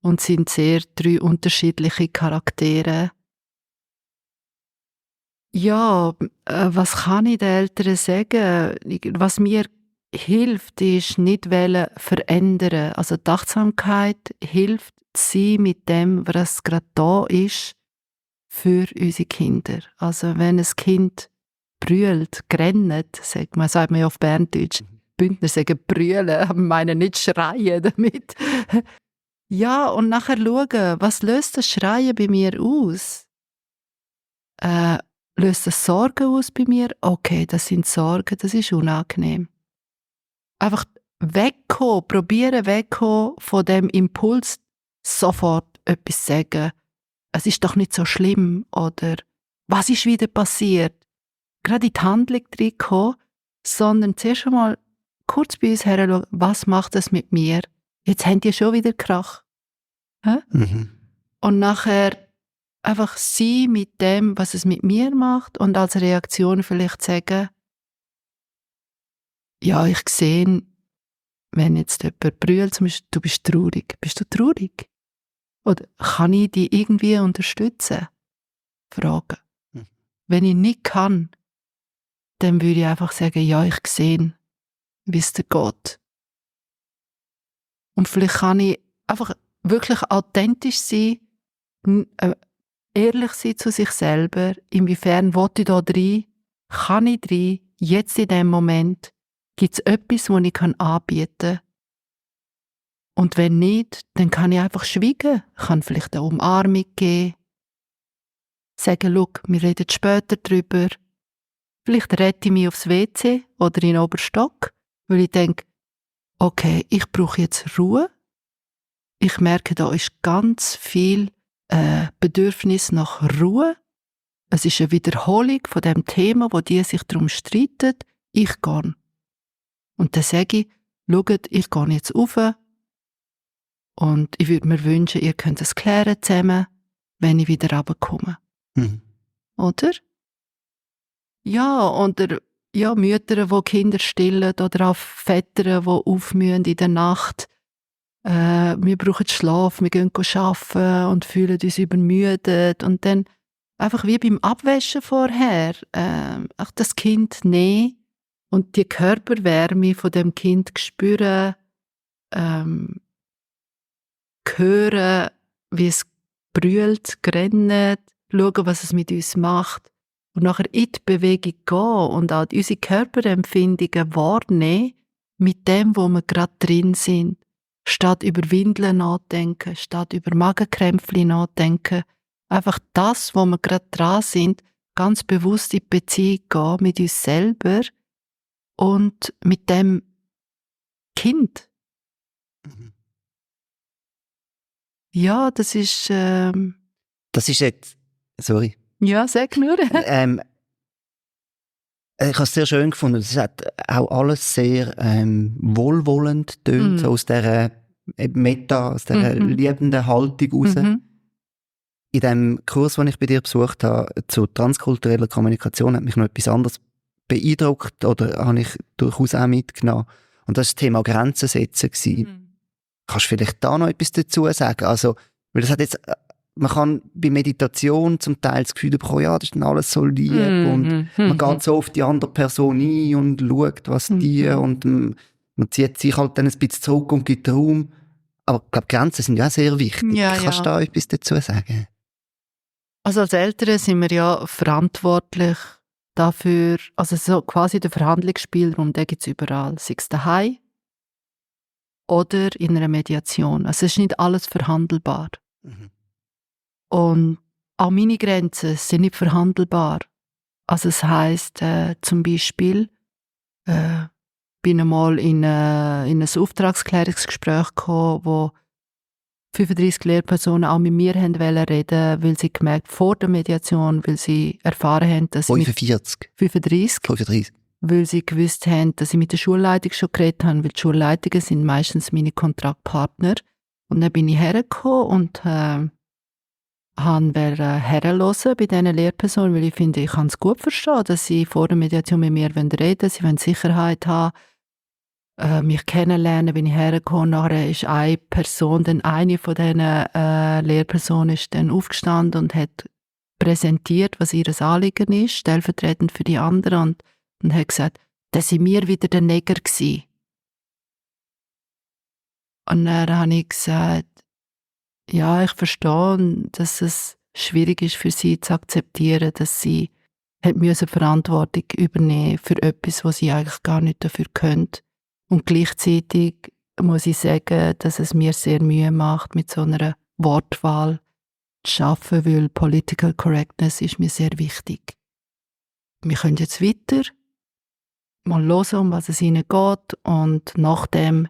und sind sehr 3 unterschiedliche Charaktere. Ja, was kann ich den Eltern sagen? Was mir hilft, ist nicht verändern. Also die Achtsamkeit hilft, sie mit dem, was gerade da ist, für unsere Kinder. Also wenn ein Kind brüllt, grennt, sagt man ja auf Berndeutsch, Bündner sagen brüllen, aber meinen nicht schreien damit. Ja, und nachher schauen, was löst das Schreien bei mir aus? Löst das Sorgen aus bei mir? Okay, das sind Sorgen, das ist unangenehm. Einfach wegkommen, probieren wegkommen von dem Impuls, sofort etwas sagen. Es ist doch nicht so schlimm, oder was ist wieder passiert? Gerade in die Handlung reinkommen, sondern zuerst einmal kurz bei uns herschauen, was macht das mit mir? Jetzt haben die schon wieder Krach. Und nachher einfach sein mit dem, was es mit mir macht und als Reaktion vielleicht sagen, ja, ich sehe, wenn jetzt jemand brüllt, zum Beispiel, du bist traurig. Bist du traurig? Oder kann ich dich irgendwie unterstützen? Fragen. Wenn ich nicht kann, dann würde ich einfach sagen, ja, ich sehe, wie es dir geht. Und vielleicht kann ich einfach wirklich authentisch sein, ehrlich sein zu sich selber, inwiefern will ich da rein, kann ich rein, jetzt in dem Moment, gibt es etwas, das ich anbieten kann. Und wenn nicht, dann kann ich einfach schweigen, kann vielleicht eine Umarmung geben, sagen, schau, wir reden später drüber, vielleicht rette ich mich aufs WC oder in den Oberstock, weil ich denke, okay, ich brauche jetzt Ruhe. Ich merke, da ist ganz viel Bedürfnis nach Ruhe. Es ist eine Wiederholung von dem Thema, wo die sich darum streiten. Ich gehe. Und dann sage ich, schaut, ich gehe jetzt rauf und ich würde mir wünschen, ihr könnt es klären zusammen, wenn ich wieder runterkomme. Oder? Ja, oder ja, Mütter, die Kinder stillen oder auch Väter, die aufmühen in der Nacht. Wir brauchen Schlaf, wir gehen arbeiten und fühlen uns übermüdet. Und dann einfach wie beim Abwaschen vorher, auch das Kind nehmen und die Körperwärme von dem Kind spüren, hören, wie es brüllt, rennt, schauen, was es mit uns macht und nachher in die Bewegung gehen und auch unsere Körperempfindungen wahrnehmen mit dem, wo wir gerade drin sind. Statt über Windeln nachdenken, statt über Magenkrämpfchen nachdenken. Einfach das, wo wir gerade dran sind, ganz bewusst in die Beziehung gehen mit uns selber und mit dem Kind. Ja, das ist...
Das ist jetzt... Sorry.
Ja, sag nur.
Ich habe es sehr schön gefunden. Es hat auch alles sehr wohlwollend tönt, so aus dieser aus dieser liebenden Haltung raus. In dem Kurs, den ich bei dir besucht habe, zu transkultureller Kommunikation, hat mich noch etwas anderes beeindruckt oder habe ich durchaus auch mitgenommen. Und das war das Thema Grenzen setzen gewesen. Kannst du vielleicht da noch etwas dazu sagen? Also, weil das hat jetzt, man kann bei Meditation zum Teil das Gefühl bekommen, ja, das ist dann alles so lieb und man geht so auf die andere Person ein und schaut, was die und man zieht sich halt dann ein bisschen zurück und gibt Raum. Aber ich glaube, Grenzen sind ja auch sehr wichtig.
Ja,
Kannst du da etwas dazu sagen?
Also als Eltern sind wir ja verantwortlich dafür, also so quasi der Verhandlungsspielraum, den gibt es überall, sei es daheim oder in einer Mediation. Also es ist nicht alles verhandelbar. Und auch meine Grenzen sind nicht verhandelbar. Also es heisst zum Beispiel, bin einmal in ein Auftragsklärungsgespräch gekommen, wo 35 Lehrpersonen auch mit mir reden wollten, weil sie gemerkt vor der Mediation, weil sie erfahren haben, dass 35, weil sie gewusst haben, dass sie mit der Schulleitung schon geredet haben, weil die Schulleitungen sind meistens meine Kontraktpartner. Und dann bin ich hergekommen und wollte herhören bei diesen Lehrpersonen, weil ich finde, ich kann es gut verstehen, dass sie vor der Mediation mit mir reden wollen, sie wollen Sicherheit haben, mich kennenlernen, bin ich hergekommen. Nachher ist eine Person, dann eine von diesen Lehrpersonen ist dann aufgestanden und hat präsentiert, was ihr Anliegen ist, stellvertretend für die anderen und hat gesagt, dass sie mir wieder der Neger gsi. Und dann habe ich gesagt, ja, ich verstehe, dass es schwierig ist für sie zu akzeptieren, dass sie Verantwortung übernehmen für etwas, was sie eigentlich gar nicht dafür können. Und gleichzeitig muss ich sagen, dass es mir sehr Mühe macht, mit so einer Wortwahl zu arbeiten, weil Political Correctness ist mir sehr wichtig. Wir können jetzt weiter mal hören, um was es ihnen geht und nachdem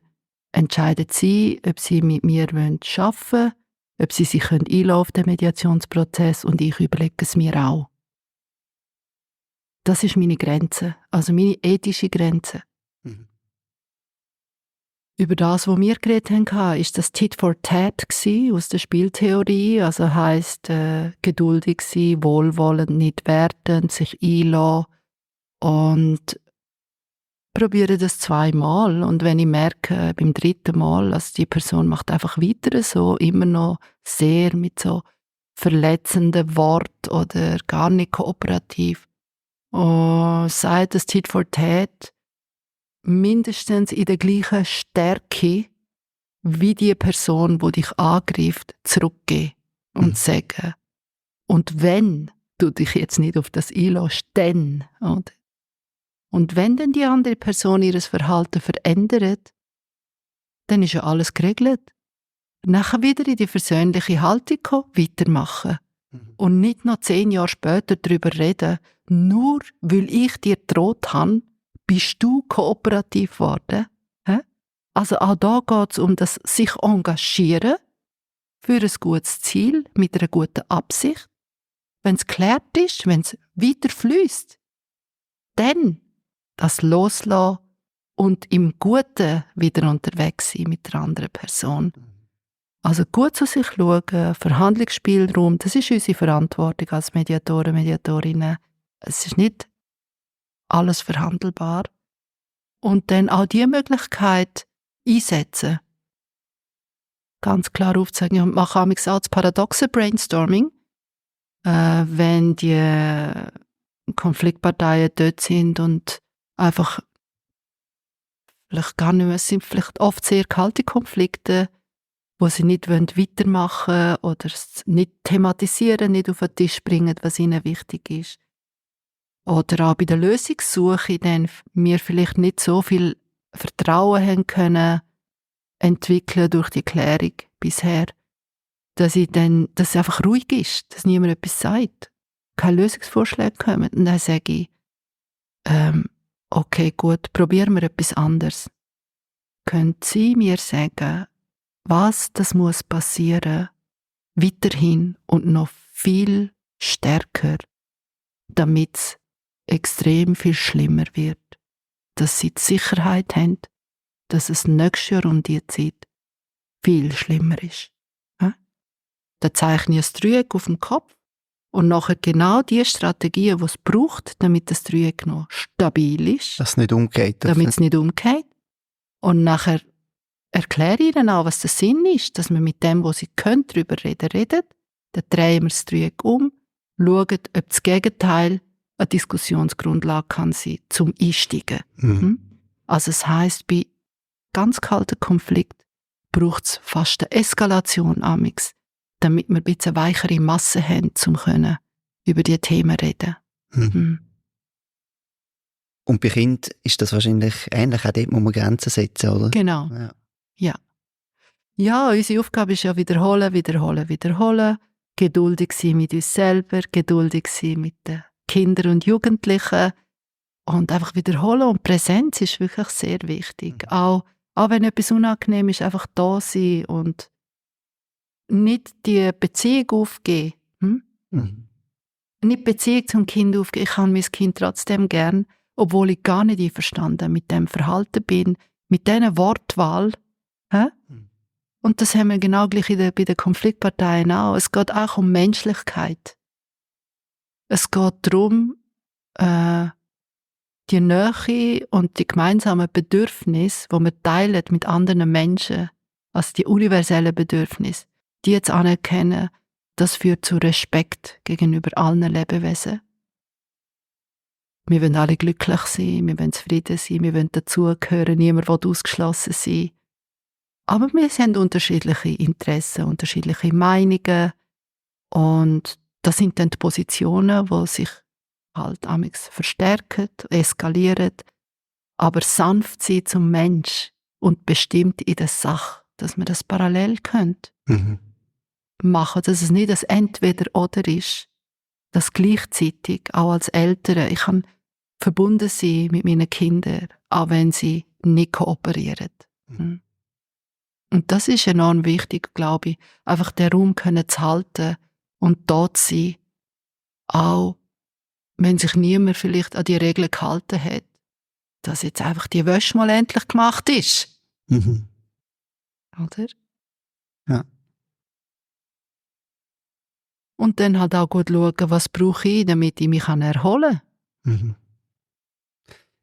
entscheiden sie, ob sie mit mir arbeiten wollen, ob sie sich einlassen auf den Mediationsprozess und ich überlege es mir auch. Das ist meine Grenze, also meine ethische Grenze. Über das, was wir geredet haben, war das Tit for Tat aus der Spieltheorie. Also heisst, geduldig sein, wohlwollend, nicht wertend, sich einlassen und probiere das 2 Mal. Und wenn ich merke, beim 3. Mal, dass die Person macht einfach weiter so, immer noch sehr mit so verletzenden Worten oder gar nicht kooperativ, sagt das Tit for Tat mindestens in der gleichen Stärke wie die Person, die dich angreift, zurückgehen und sagen, und wenn du dich jetzt nicht auf das einlässt, dann, oder? Und wenn dann die andere Person ihr Verhalten verändert, dann ist ja alles geregelt. Nachher wieder in die versöhnliche Haltung kommen, weitermachen. Und nicht noch 10 Jahre später darüber reden, nur weil ich dir gedroht habe, bist du kooperativ geworden? Also auch da geht es um das sich engagieren für ein gutes Ziel mit einer guten Absicht. Wenn es geklärt ist, wenn es weiter fließt, dann das loslassen und im Guten wieder unterwegs sein mit der anderen Person. Also gut zu sich schauen, Verhandlungsspielraum, das ist unsere Verantwortung als Mediatoren, Mediatorinnen. Es ist nicht alles verhandelbar. Und dann auch die Möglichkeit einsetzen. Ganz klar aufzeigen, und mache auch das paradoxe Brainstorming, wenn die Konfliktparteien dort sind und einfach vielleicht gar nicht mehr, es sind vielleicht oft sehr kalte Konflikte, wo sie nicht weitermachen wollen oder es nicht thematisieren, nicht auf den Tisch bringen, was ihnen wichtig ist. Oder auch bei der Lösungssuche, dann wir vielleicht nicht so viel Vertrauen haben können entwickeln durch die Klärung bisher, dass es einfach ruhig ist, dass niemand etwas sagt, keine Lösungsvorschläge kommen. Und dann sage ich, okay, gut, probieren wir etwas anderes. Können Sie mir sagen, was das muss passieren, weiterhin und noch viel stärker, damit es extrem viel schlimmer wird, dass Sie die Sicherheit haben, dass es nächstes Jahr um diese Zeit viel schlimmer ist. Ja? Dann zeichne ich ein Dreieck auf dem Kopf und nachher genau die Strategien, die es braucht, damit das Dreieck noch stabil ist.
Dass es nicht umgeht.
Damit es nicht umgeht. Und nachher erkläre ich ihnen auch, was der Sinn ist, dass man mit dem, was sie können, darüber redet. Dann drehen wir das Dreieck um, schauen, ob das Gegenteil eine Diskussionsgrundlage kann sein, zum Einsteigen. Also es heisst, bei ganz kalten Konflikt braucht es fast eine Eskalation amix, damit wir ein bisschen weichere Masse haben, um über diese Themen reden.
Und bei Kindern ist das wahrscheinlich ähnlich, auch dort muss man Grenzen setzen, oder?
Genau. Ja, unsere Aufgabe ist ja wiederholen, geduldig sein mit uns selber, geduldig sein mit den Kindern und Jugendlichen und einfach wiederholen. Und Präsenz ist wirklich sehr wichtig. Auch wenn etwas unangenehm ist, einfach da sein und nicht die Beziehung aufgeben. Nicht die Beziehung zum Kind aufgeben. Ich habe mein Kind trotzdem gern, obwohl ich gar nicht einverstanden mit dem Verhalten bin, mit dieser Wortwahl. Und das haben wir genau gleich bei den Konfliktparteien auch. Es geht auch um Menschlichkeit. Es geht darum, die Nähe und die gemeinsamen Bedürfnisse, die wir teilen mit anderen Menschen, also die universellen Bedürfnisse, die jetzt anerkennen, das führt zu Respekt gegenüber allen Lebewesen. Wir wollen alle glücklich sein, wir wollen zufrieden sein, wir wollen dazugehören, niemand will ausgeschlossen sein. Aber wir haben unterschiedliche Interessen, unterschiedliche Meinungen und das sind dann die Positionen, die sich halt amigs verstärken, eskalieren, aber sanft sein zum Mensch und bestimmt in der Sache, dass man das parallel könnte machen, dass es nicht das Entweder-Oder ist, dass gleichzeitig, auch als Eltern, ich kann verbunden sein mit meinen Kindern, auch wenn sie nicht kooperieren. Und das ist enorm wichtig, glaube ich, einfach den Raum zu halten und dort zu sein, auch wenn sich niemand vielleicht an die Regeln gehalten hat, dass jetzt einfach die Wäsche mal endlich gemacht ist. Oder?
Ja.
Und dann halt auch gut schauen, was brauche ich, damit ich mich erholen kann.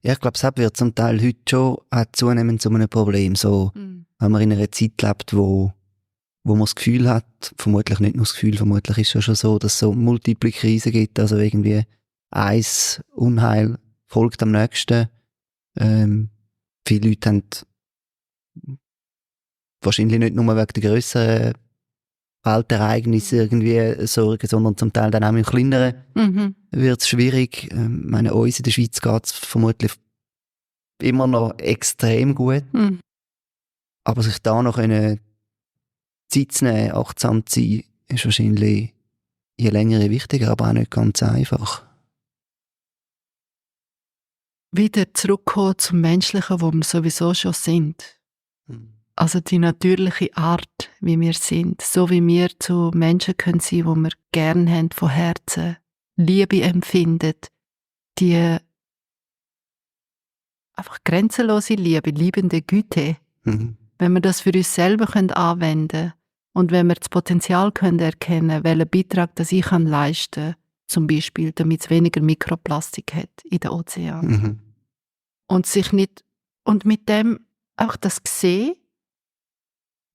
Ja, ich glaube, es wird zum Teil heute schon auch zunehmend zu einem Problem. So, wenn man in einer Zeit lebt, wo man das Gefühl hat, vermutlich nicht nur das Gefühl, vermutlich ist es ja schon so, dass es so multiple Krisen gibt, also irgendwie eins Unheil folgt am nächsten. Viele Leute haben wahrscheinlich nicht nur wegen der grösseren Weltereignisse irgendwie Sorgen, sondern zum Teil dann auch im Kleineren wird es schwierig. Ich meine, uns in der Schweiz geht es vermutlich immer noch extrem gut. Aber sich da noch Zeit zu nehmen, achtsam zu sein, ist wahrscheinlich je länger je wichtiger, aber auch nicht ganz einfach.
Wieder zurückkommen zum Menschlichen, wo wir sowieso schon sind. Also die natürliche Art, wie wir sind. So wie wir zu Menschen können sein, die wir gern haben von Herzen, Liebe empfinden, die einfach grenzenlose Liebe, liebende Güte. Wenn wir das für uns selber anwenden können und wenn wir das Potenzial erkennen, welchen Beitrag das ich leisten kann, zum Beispiel, damit es weniger Mikroplastik hat in den Ozeanen. Und sich nicht, und mit dem auch das sehen,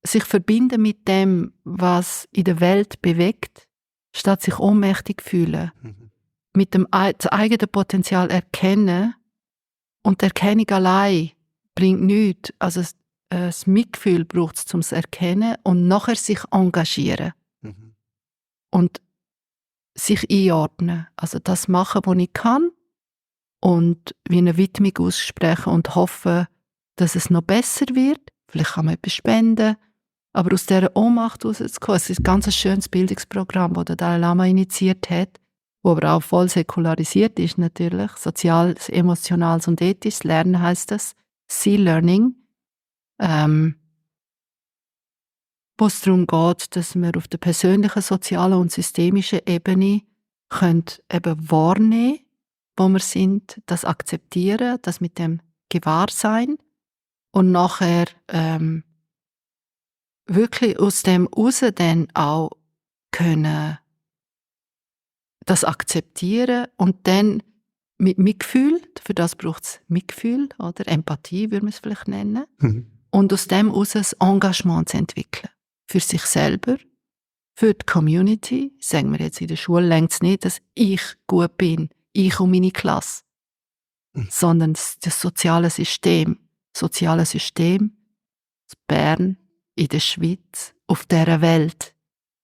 sich verbinden mit dem, was in der Welt bewegt, statt sich ohnmächtig fühlen. Mit dem das eigene Potenzial erkennen und die Erkennung allein bringt nichts. Also das Mitgefühl braucht es, um es zu erkennen und nachher sich engagieren und sich einordnen. Also das machen, was ich kann und wie eine Widmung aussprechen und hoffen, dass es noch besser wird. Vielleicht kann man etwas spenden, aber aus dieser Ohnmacht rauszukommen. Es ist ein ganz schönes Bildungsprogramm, das der Dalai Lama initiiert hat, wo aber auch voll säkularisiert ist natürlich. Soziales, emotionales und ethisches Lernen heisst das. Sea-Learning. Wo es darum geht, dass wir auf der persönlichen, sozialen und systemischen Ebene können eben wahrnehmen, wo wir sind, das akzeptieren, das mit dem Gewahrsein und nachher wirklich aus dem raus dann auch können das akzeptieren und dann mit Mitgefühl, für das braucht es Mitgefühl oder Empathie, würde man es vielleicht nennen, und aus dem raus ein Engagement zu entwickeln. Für sich selber, für die Community. Sagen wir jetzt in der Schule, reicht es nicht, dass ich gut bin, ich und meine Klasse, sondern das soziale System. Soziale System in Bern, in der Schweiz, auf dieser Welt.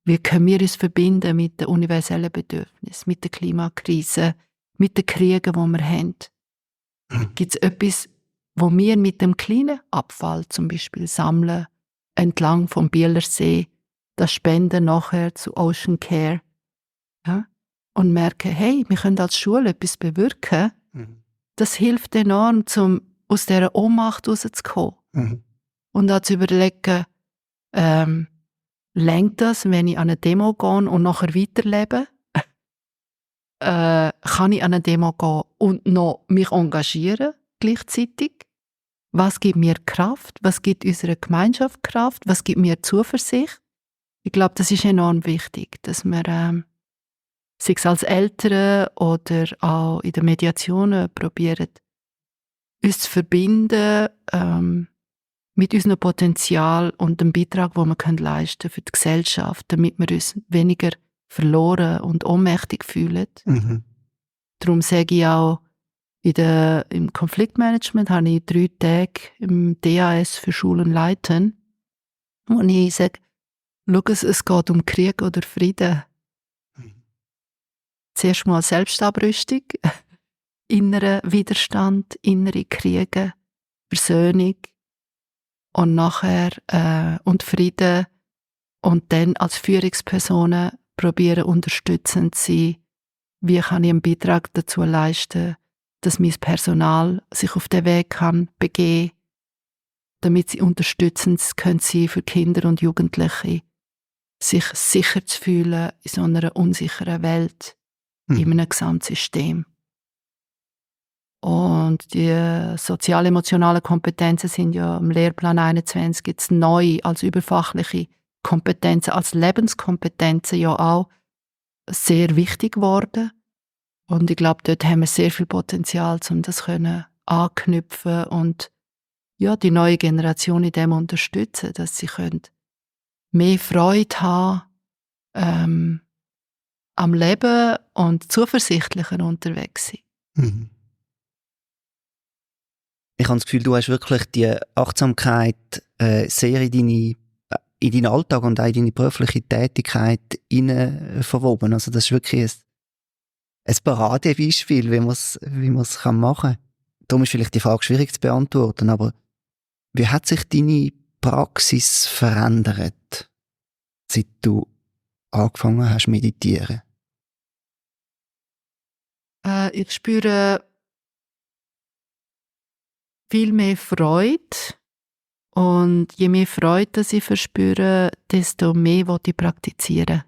Wie können wir uns verbinden mit den universellen Bedürfnissen, mit der Klimakrise, mit den Kriegen, die wir haben? Gibt es etwas, wo wir mit dem kleinen Abfall zum Beispiel sammeln, entlang vom Bielersee, das spenden nachher zu Ocean Care, ja? Und merken, hey, wir können als Schule etwas bewirken, das hilft enorm, um aus dieser Ohnmacht rauszukommen. Und auch zu überlegen, reicht das, wenn ich an eine Demo gehe und nachher weiterlebe? Kann ich an eine Demo gehen und noch mich engagieren gleichzeitig? Was gibt mir Kraft? Was gibt unserer Gemeinschaft Kraft? Was gibt mir Zuversicht? Ich glaube, das ist enorm wichtig, dass wir sei es als Eltern oder auch in den Mediationen probieren, uns zu verbinden mit unserem Potenzial und dem Beitrag, den wir leisten können für die Gesellschaft, damit wir uns weniger verloren und ohnmächtig fühlen. Darum sage ich auch, im Konfliktmanagement habe ich 3 Tage im DAS für Schulen leiten, wo ich sage, schau, es geht um Krieg oder Frieden. Zuerst mal Selbstabrüstung, innerer Widerstand, innere Kriege, Versöhnung und nachher und Frieden und dann als Führungspersonen probieren unterstützend zu sein. Wie kann ich einen Beitrag dazu leisten, dass mein Personal sich auf den Weg kann begeben, damit sie unterstützend können sein für Kinder und Jugendliche, sich sicher zu fühlen in so einer unsicheren Welt, in einem Gesamtsystem. Und die sozial-emotionalen Kompetenzen sind ja im Lehrplan 21 jetzt neu als überfachliche Kompetenzen, als Lebenskompetenzen ja auch sehr wichtig geworden. Und ich glaube, dort haben wir sehr viel Potenzial, um das anknüpfen und ja, die neue Generation in dem unterstützen, dass sie mehr Freude haben am Leben und zuversichtlicher unterwegs sein.
Ich habe das Gefühl, du hast wirklich die Achtsamkeit sehr in deinen Alltag und auch in deine berufliche Tätigkeit verwoben. Also das ist wirklich ein Paradebeispiel, wie man es machen kann. Darum ist vielleicht die Frage schwierig zu beantworten, aber wie hat sich deine Praxis verändert, seit du angefangen hast zu meditieren?
Ich spüre viel mehr Freude und je mehr Freude ich verspüre, desto mehr will ich praktizieren.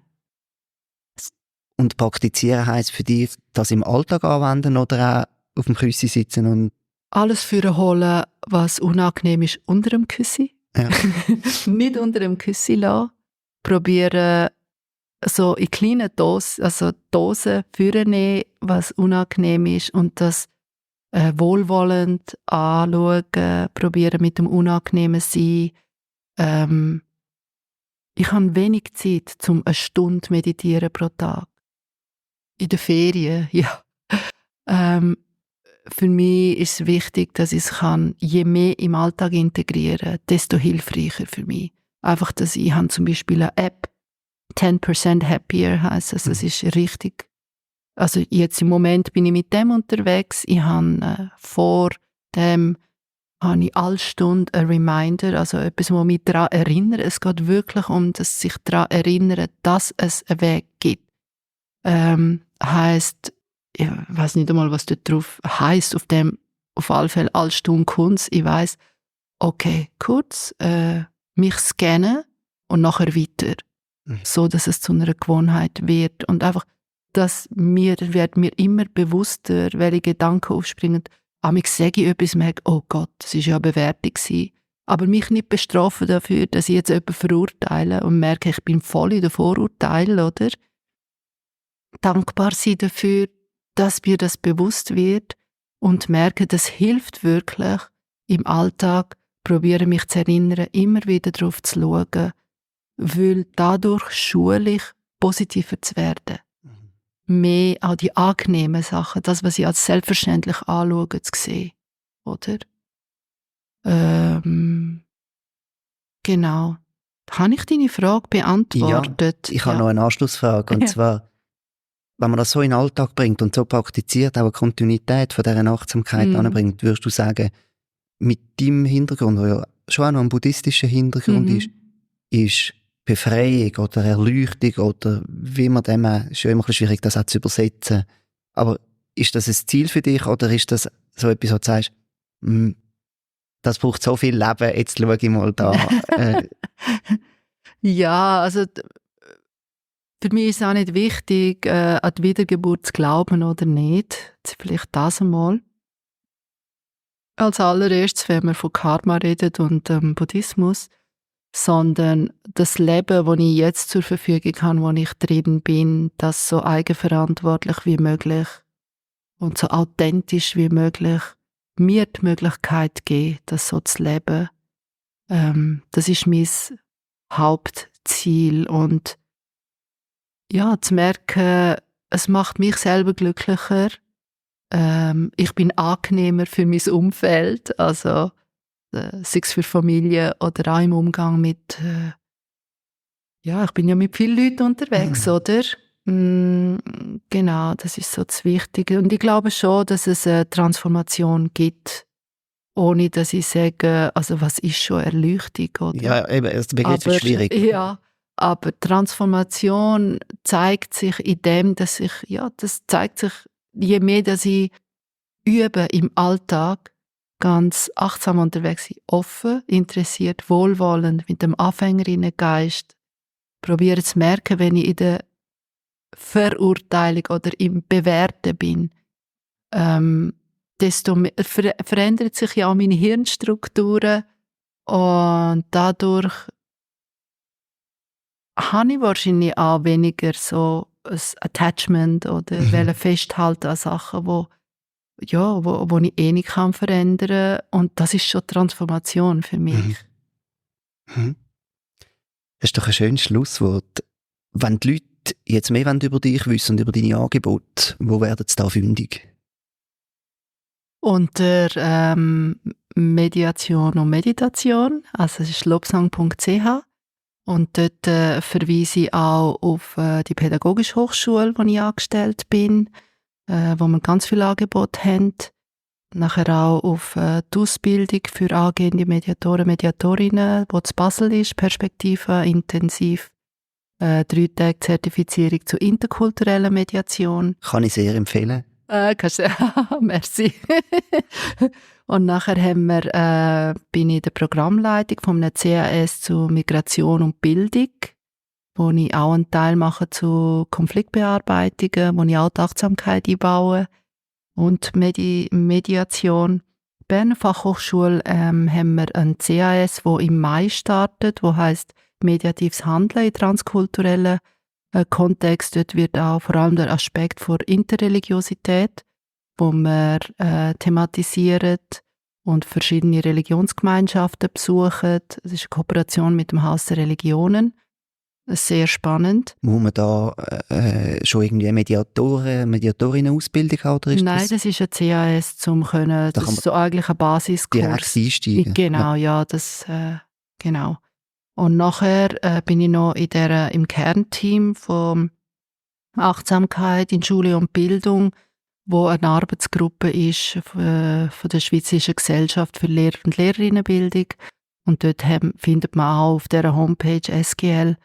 Und praktizieren heisst für dich, das im Alltag anwenden oder auch auf dem Küssi sitzen und
alles holen, was unangenehm ist, unter dem Küssi.
Ja.
Nicht unter dem Küssi lassen. Probieren, so in kleinen Dosen vornehmen, was unangenehm ist und das wohlwollend anschauen, probieren mit dem Unangenehmen sein. Ich habe wenig Zeit, um 1 Stunde meditieren pro Tag. In den Ferien, ja. für mich ist es wichtig, dass ich es kann, je mehr im Alltag integrieren, desto hilfreicher für mich. Einfach, dass ich habe zum Beispiel eine App, 10% happier heisst es, das ist richtig. Also jetzt im Moment bin ich mit dem unterwegs. Ich habe vor dem habe ich alle Stunde ein Reminder, also etwas, was mich daran erinnert. Es geht wirklich um das sich daran erinnern, dass es einen Weg gibt. Heisst, ich weiß nicht einmal, was dort drauf heisst, auf alle Fälle alle Stunden Kunst. Ich weiss, okay, kurz, mich scannen und nachher weiter. So, dass es zu einer Gewohnheit wird. Und einfach, dass wird mir immer bewusster, welche Gedanken aufspringen. Amig sage ich etwas, merke, oh Gott, das war ja eine Bewertung gewesen. Aber mich nicht bestrafen dafür, dass ich jetzt jemanden verurteile und merke, ich bin voll in den Vorurteilen, oder? Dankbar sein dafür, dass mir das bewusst wird und merke, das hilft wirklich im Alltag, probiere mich zu erinnern, immer wieder darauf zu schauen, weil dadurch schulisch positiver zu werden. Mehr auch die angenehmen Sachen, das, was ich als selbstverständlich anschaue, zu sehen. Oder? Genau. Habe ich deine Frage beantwortet?
Ja, ich habe noch eine Anschlussfrage. Und zwar, wenn man das so in den Alltag bringt und so praktiziert, auch eine Kontinuität von dieser Achtsamkeit anbringt, würdest du sagen, mit deinem Hintergrund, der ja schon auch noch ein buddhistischer Hintergrund ist Befreiung oder Erleuchtung oder wie man dem, ist ja immer ein bisschen schwierig, das auch zu übersetzen. Aber ist das ein Ziel für dich oder ist das so etwas, wo du sagst, das braucht so viel Leben, jetzt schaue ich mal da.
Ja, also für mich ist es auch nicht wichtig, an die Wiedergeburt zu glauben oder nicht. Jetzt vielleicht das einmal. Als allererstes, wenn wir von Karma reden und Buddhismus, sondern das Leben, das ich jetzt zur Verfügung habe, wo ich drin bin, das so eigenverantwortlich wie möglich und so authentisch wie möglich mir die Möglichkeit geben, das so zu leben. Das ist mein Hauptziel und ja, zu merken, es macht mich selber glücklicher. Ich bin angenehmer für mein Umfeld, also sei es für Familie oder auch im Umgang mit, ich bin ja mit vielen Leuten unterwegs, oder? Genau, das ist so das Wichtige. Und ich glaube schon, dass es eine Transformation gibt, ohne dass ich sage, also was ist schon Erleuchtung, oder?
Ja, eben, der Begriff ist schwierig.
Ja, aber Transformation zeigt sich in dem, dass je mehr, dass ich übe im Alltag, ganz achtsam unterwegs sein, offen, interessiert, wohlwollend, mit dem Anfängerinnengeist, probiere zu merken, wenn ich in der Verurteilung oder im Bewerten bin, desto mehr verändert sich ja auch meine Hirnstrukturen und dadurch habe ich wahrscheinlich auch weniger so ein Attachment oder wollen festhalten an Sachen, wo ich nicht verändern kann. Und das ist schon Transformation für mich.
Das ist doch ein schönes Schlusswort. Wenn die Leute jetzt mehr über dich wissen und über deine Angebote, wo werden sie da fündig?
Unter Mediation und Meditation, also es ist lobsang.ch. Und dort verweise ich auch auf die Pädagogische Hochschule, wo ich angestellt bin, wo wir ganz viele Angebote haben. Nachher auch auf die Ausbildung für angehende Mediatoren, Mediatorinnen, die zu Basel ist, Perspektive intensiv. 3 Tage Zertifizierung zur interkulturellen Mediation.
Kann ich sehr empfehlen.
Merci. Und nachher bin ich in der Programmleitung von einem CAS zu Migration und Bildung, wo ich auch einen Teil mache zu Konfliktbearbeitungen, wo ich auch die Achtsamkeit einbaue und Mediation. Berner Fachhochschule haben wir einen CAS, der im Mai startet, wo heisst mediatives Handeln in transkulturellen Kontext. Dort wird auch vor allem der Aspekt von Interreligiosität, wo wir thematisieren und verschiedene Religionsgemeinschaften besuchen. Es ist eine Kooperation mit dem Haus der Religionen. sehr spannend.
Muss man da schon irgendwie Mediatorinnen-Ausbildung haben? Oder ist
Nein, das ist ein CAS das ist so eigentlich ein Basiskurs.
Direkt einsteigen?
Genau, ja, genau. Und nachher bin ich noch im Kernteam von Achtsamkeit in Schule und Bildung, wo eine Arbeitsgruppe ist von der Schweizerischen Gesellschaft für Lehrer- und Lehrerinnenbildung. Und dort findet man auch auf dieser Homepage SGL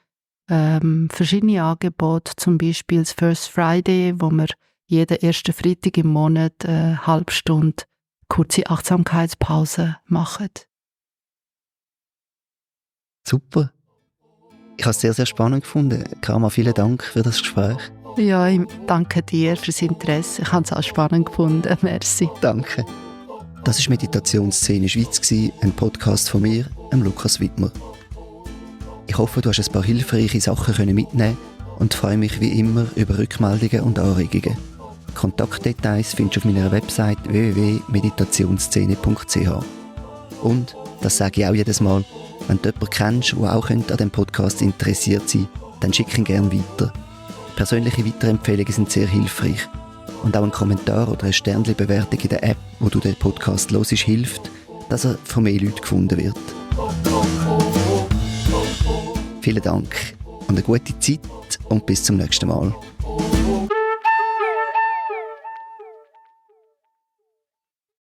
verschiedene Angebote, zum Beispiel das First Friday, wo wir jeden ersten Freitag im Monat eine halbe Stunde kurze Achtsamkeitspause machen.
Super. Ich habe es sehr, sehr spannend gefunden. Karma, vielen Dank für das Gespräch.
Ja, ich danke dir fürs Interesse. Ich habe es auch spannend gefunden. Merci.
Danke. Das war Meditationsszene Schweiz, ein Podcast von mir, Lukas Wittmer. Ich hoffe, du hast ein paar hilfreiche Sachen mitnehmen und freue mich wie immer über Rückmeldungen und Anregungen. Kontaktdetails findest du auf meiner Website www.meditationsszene.ch. Und, das sage ich auch jedes Mal, wenn du jemanden kennst, der auch an diesem Podcast interessiert sein könnte, dann schick ihn gerne weiter. Persönliche Weiterempfehlungen sind sehr hilfreich. Und auch ein Kommentar oder eine Sternchen-Bewertung in der App, wo du den Podcast hörst, hilft, dass er von mehr Leuten gefunden wird. Vielen Dank und eine gute Zeit und bis zum nächsten Mal.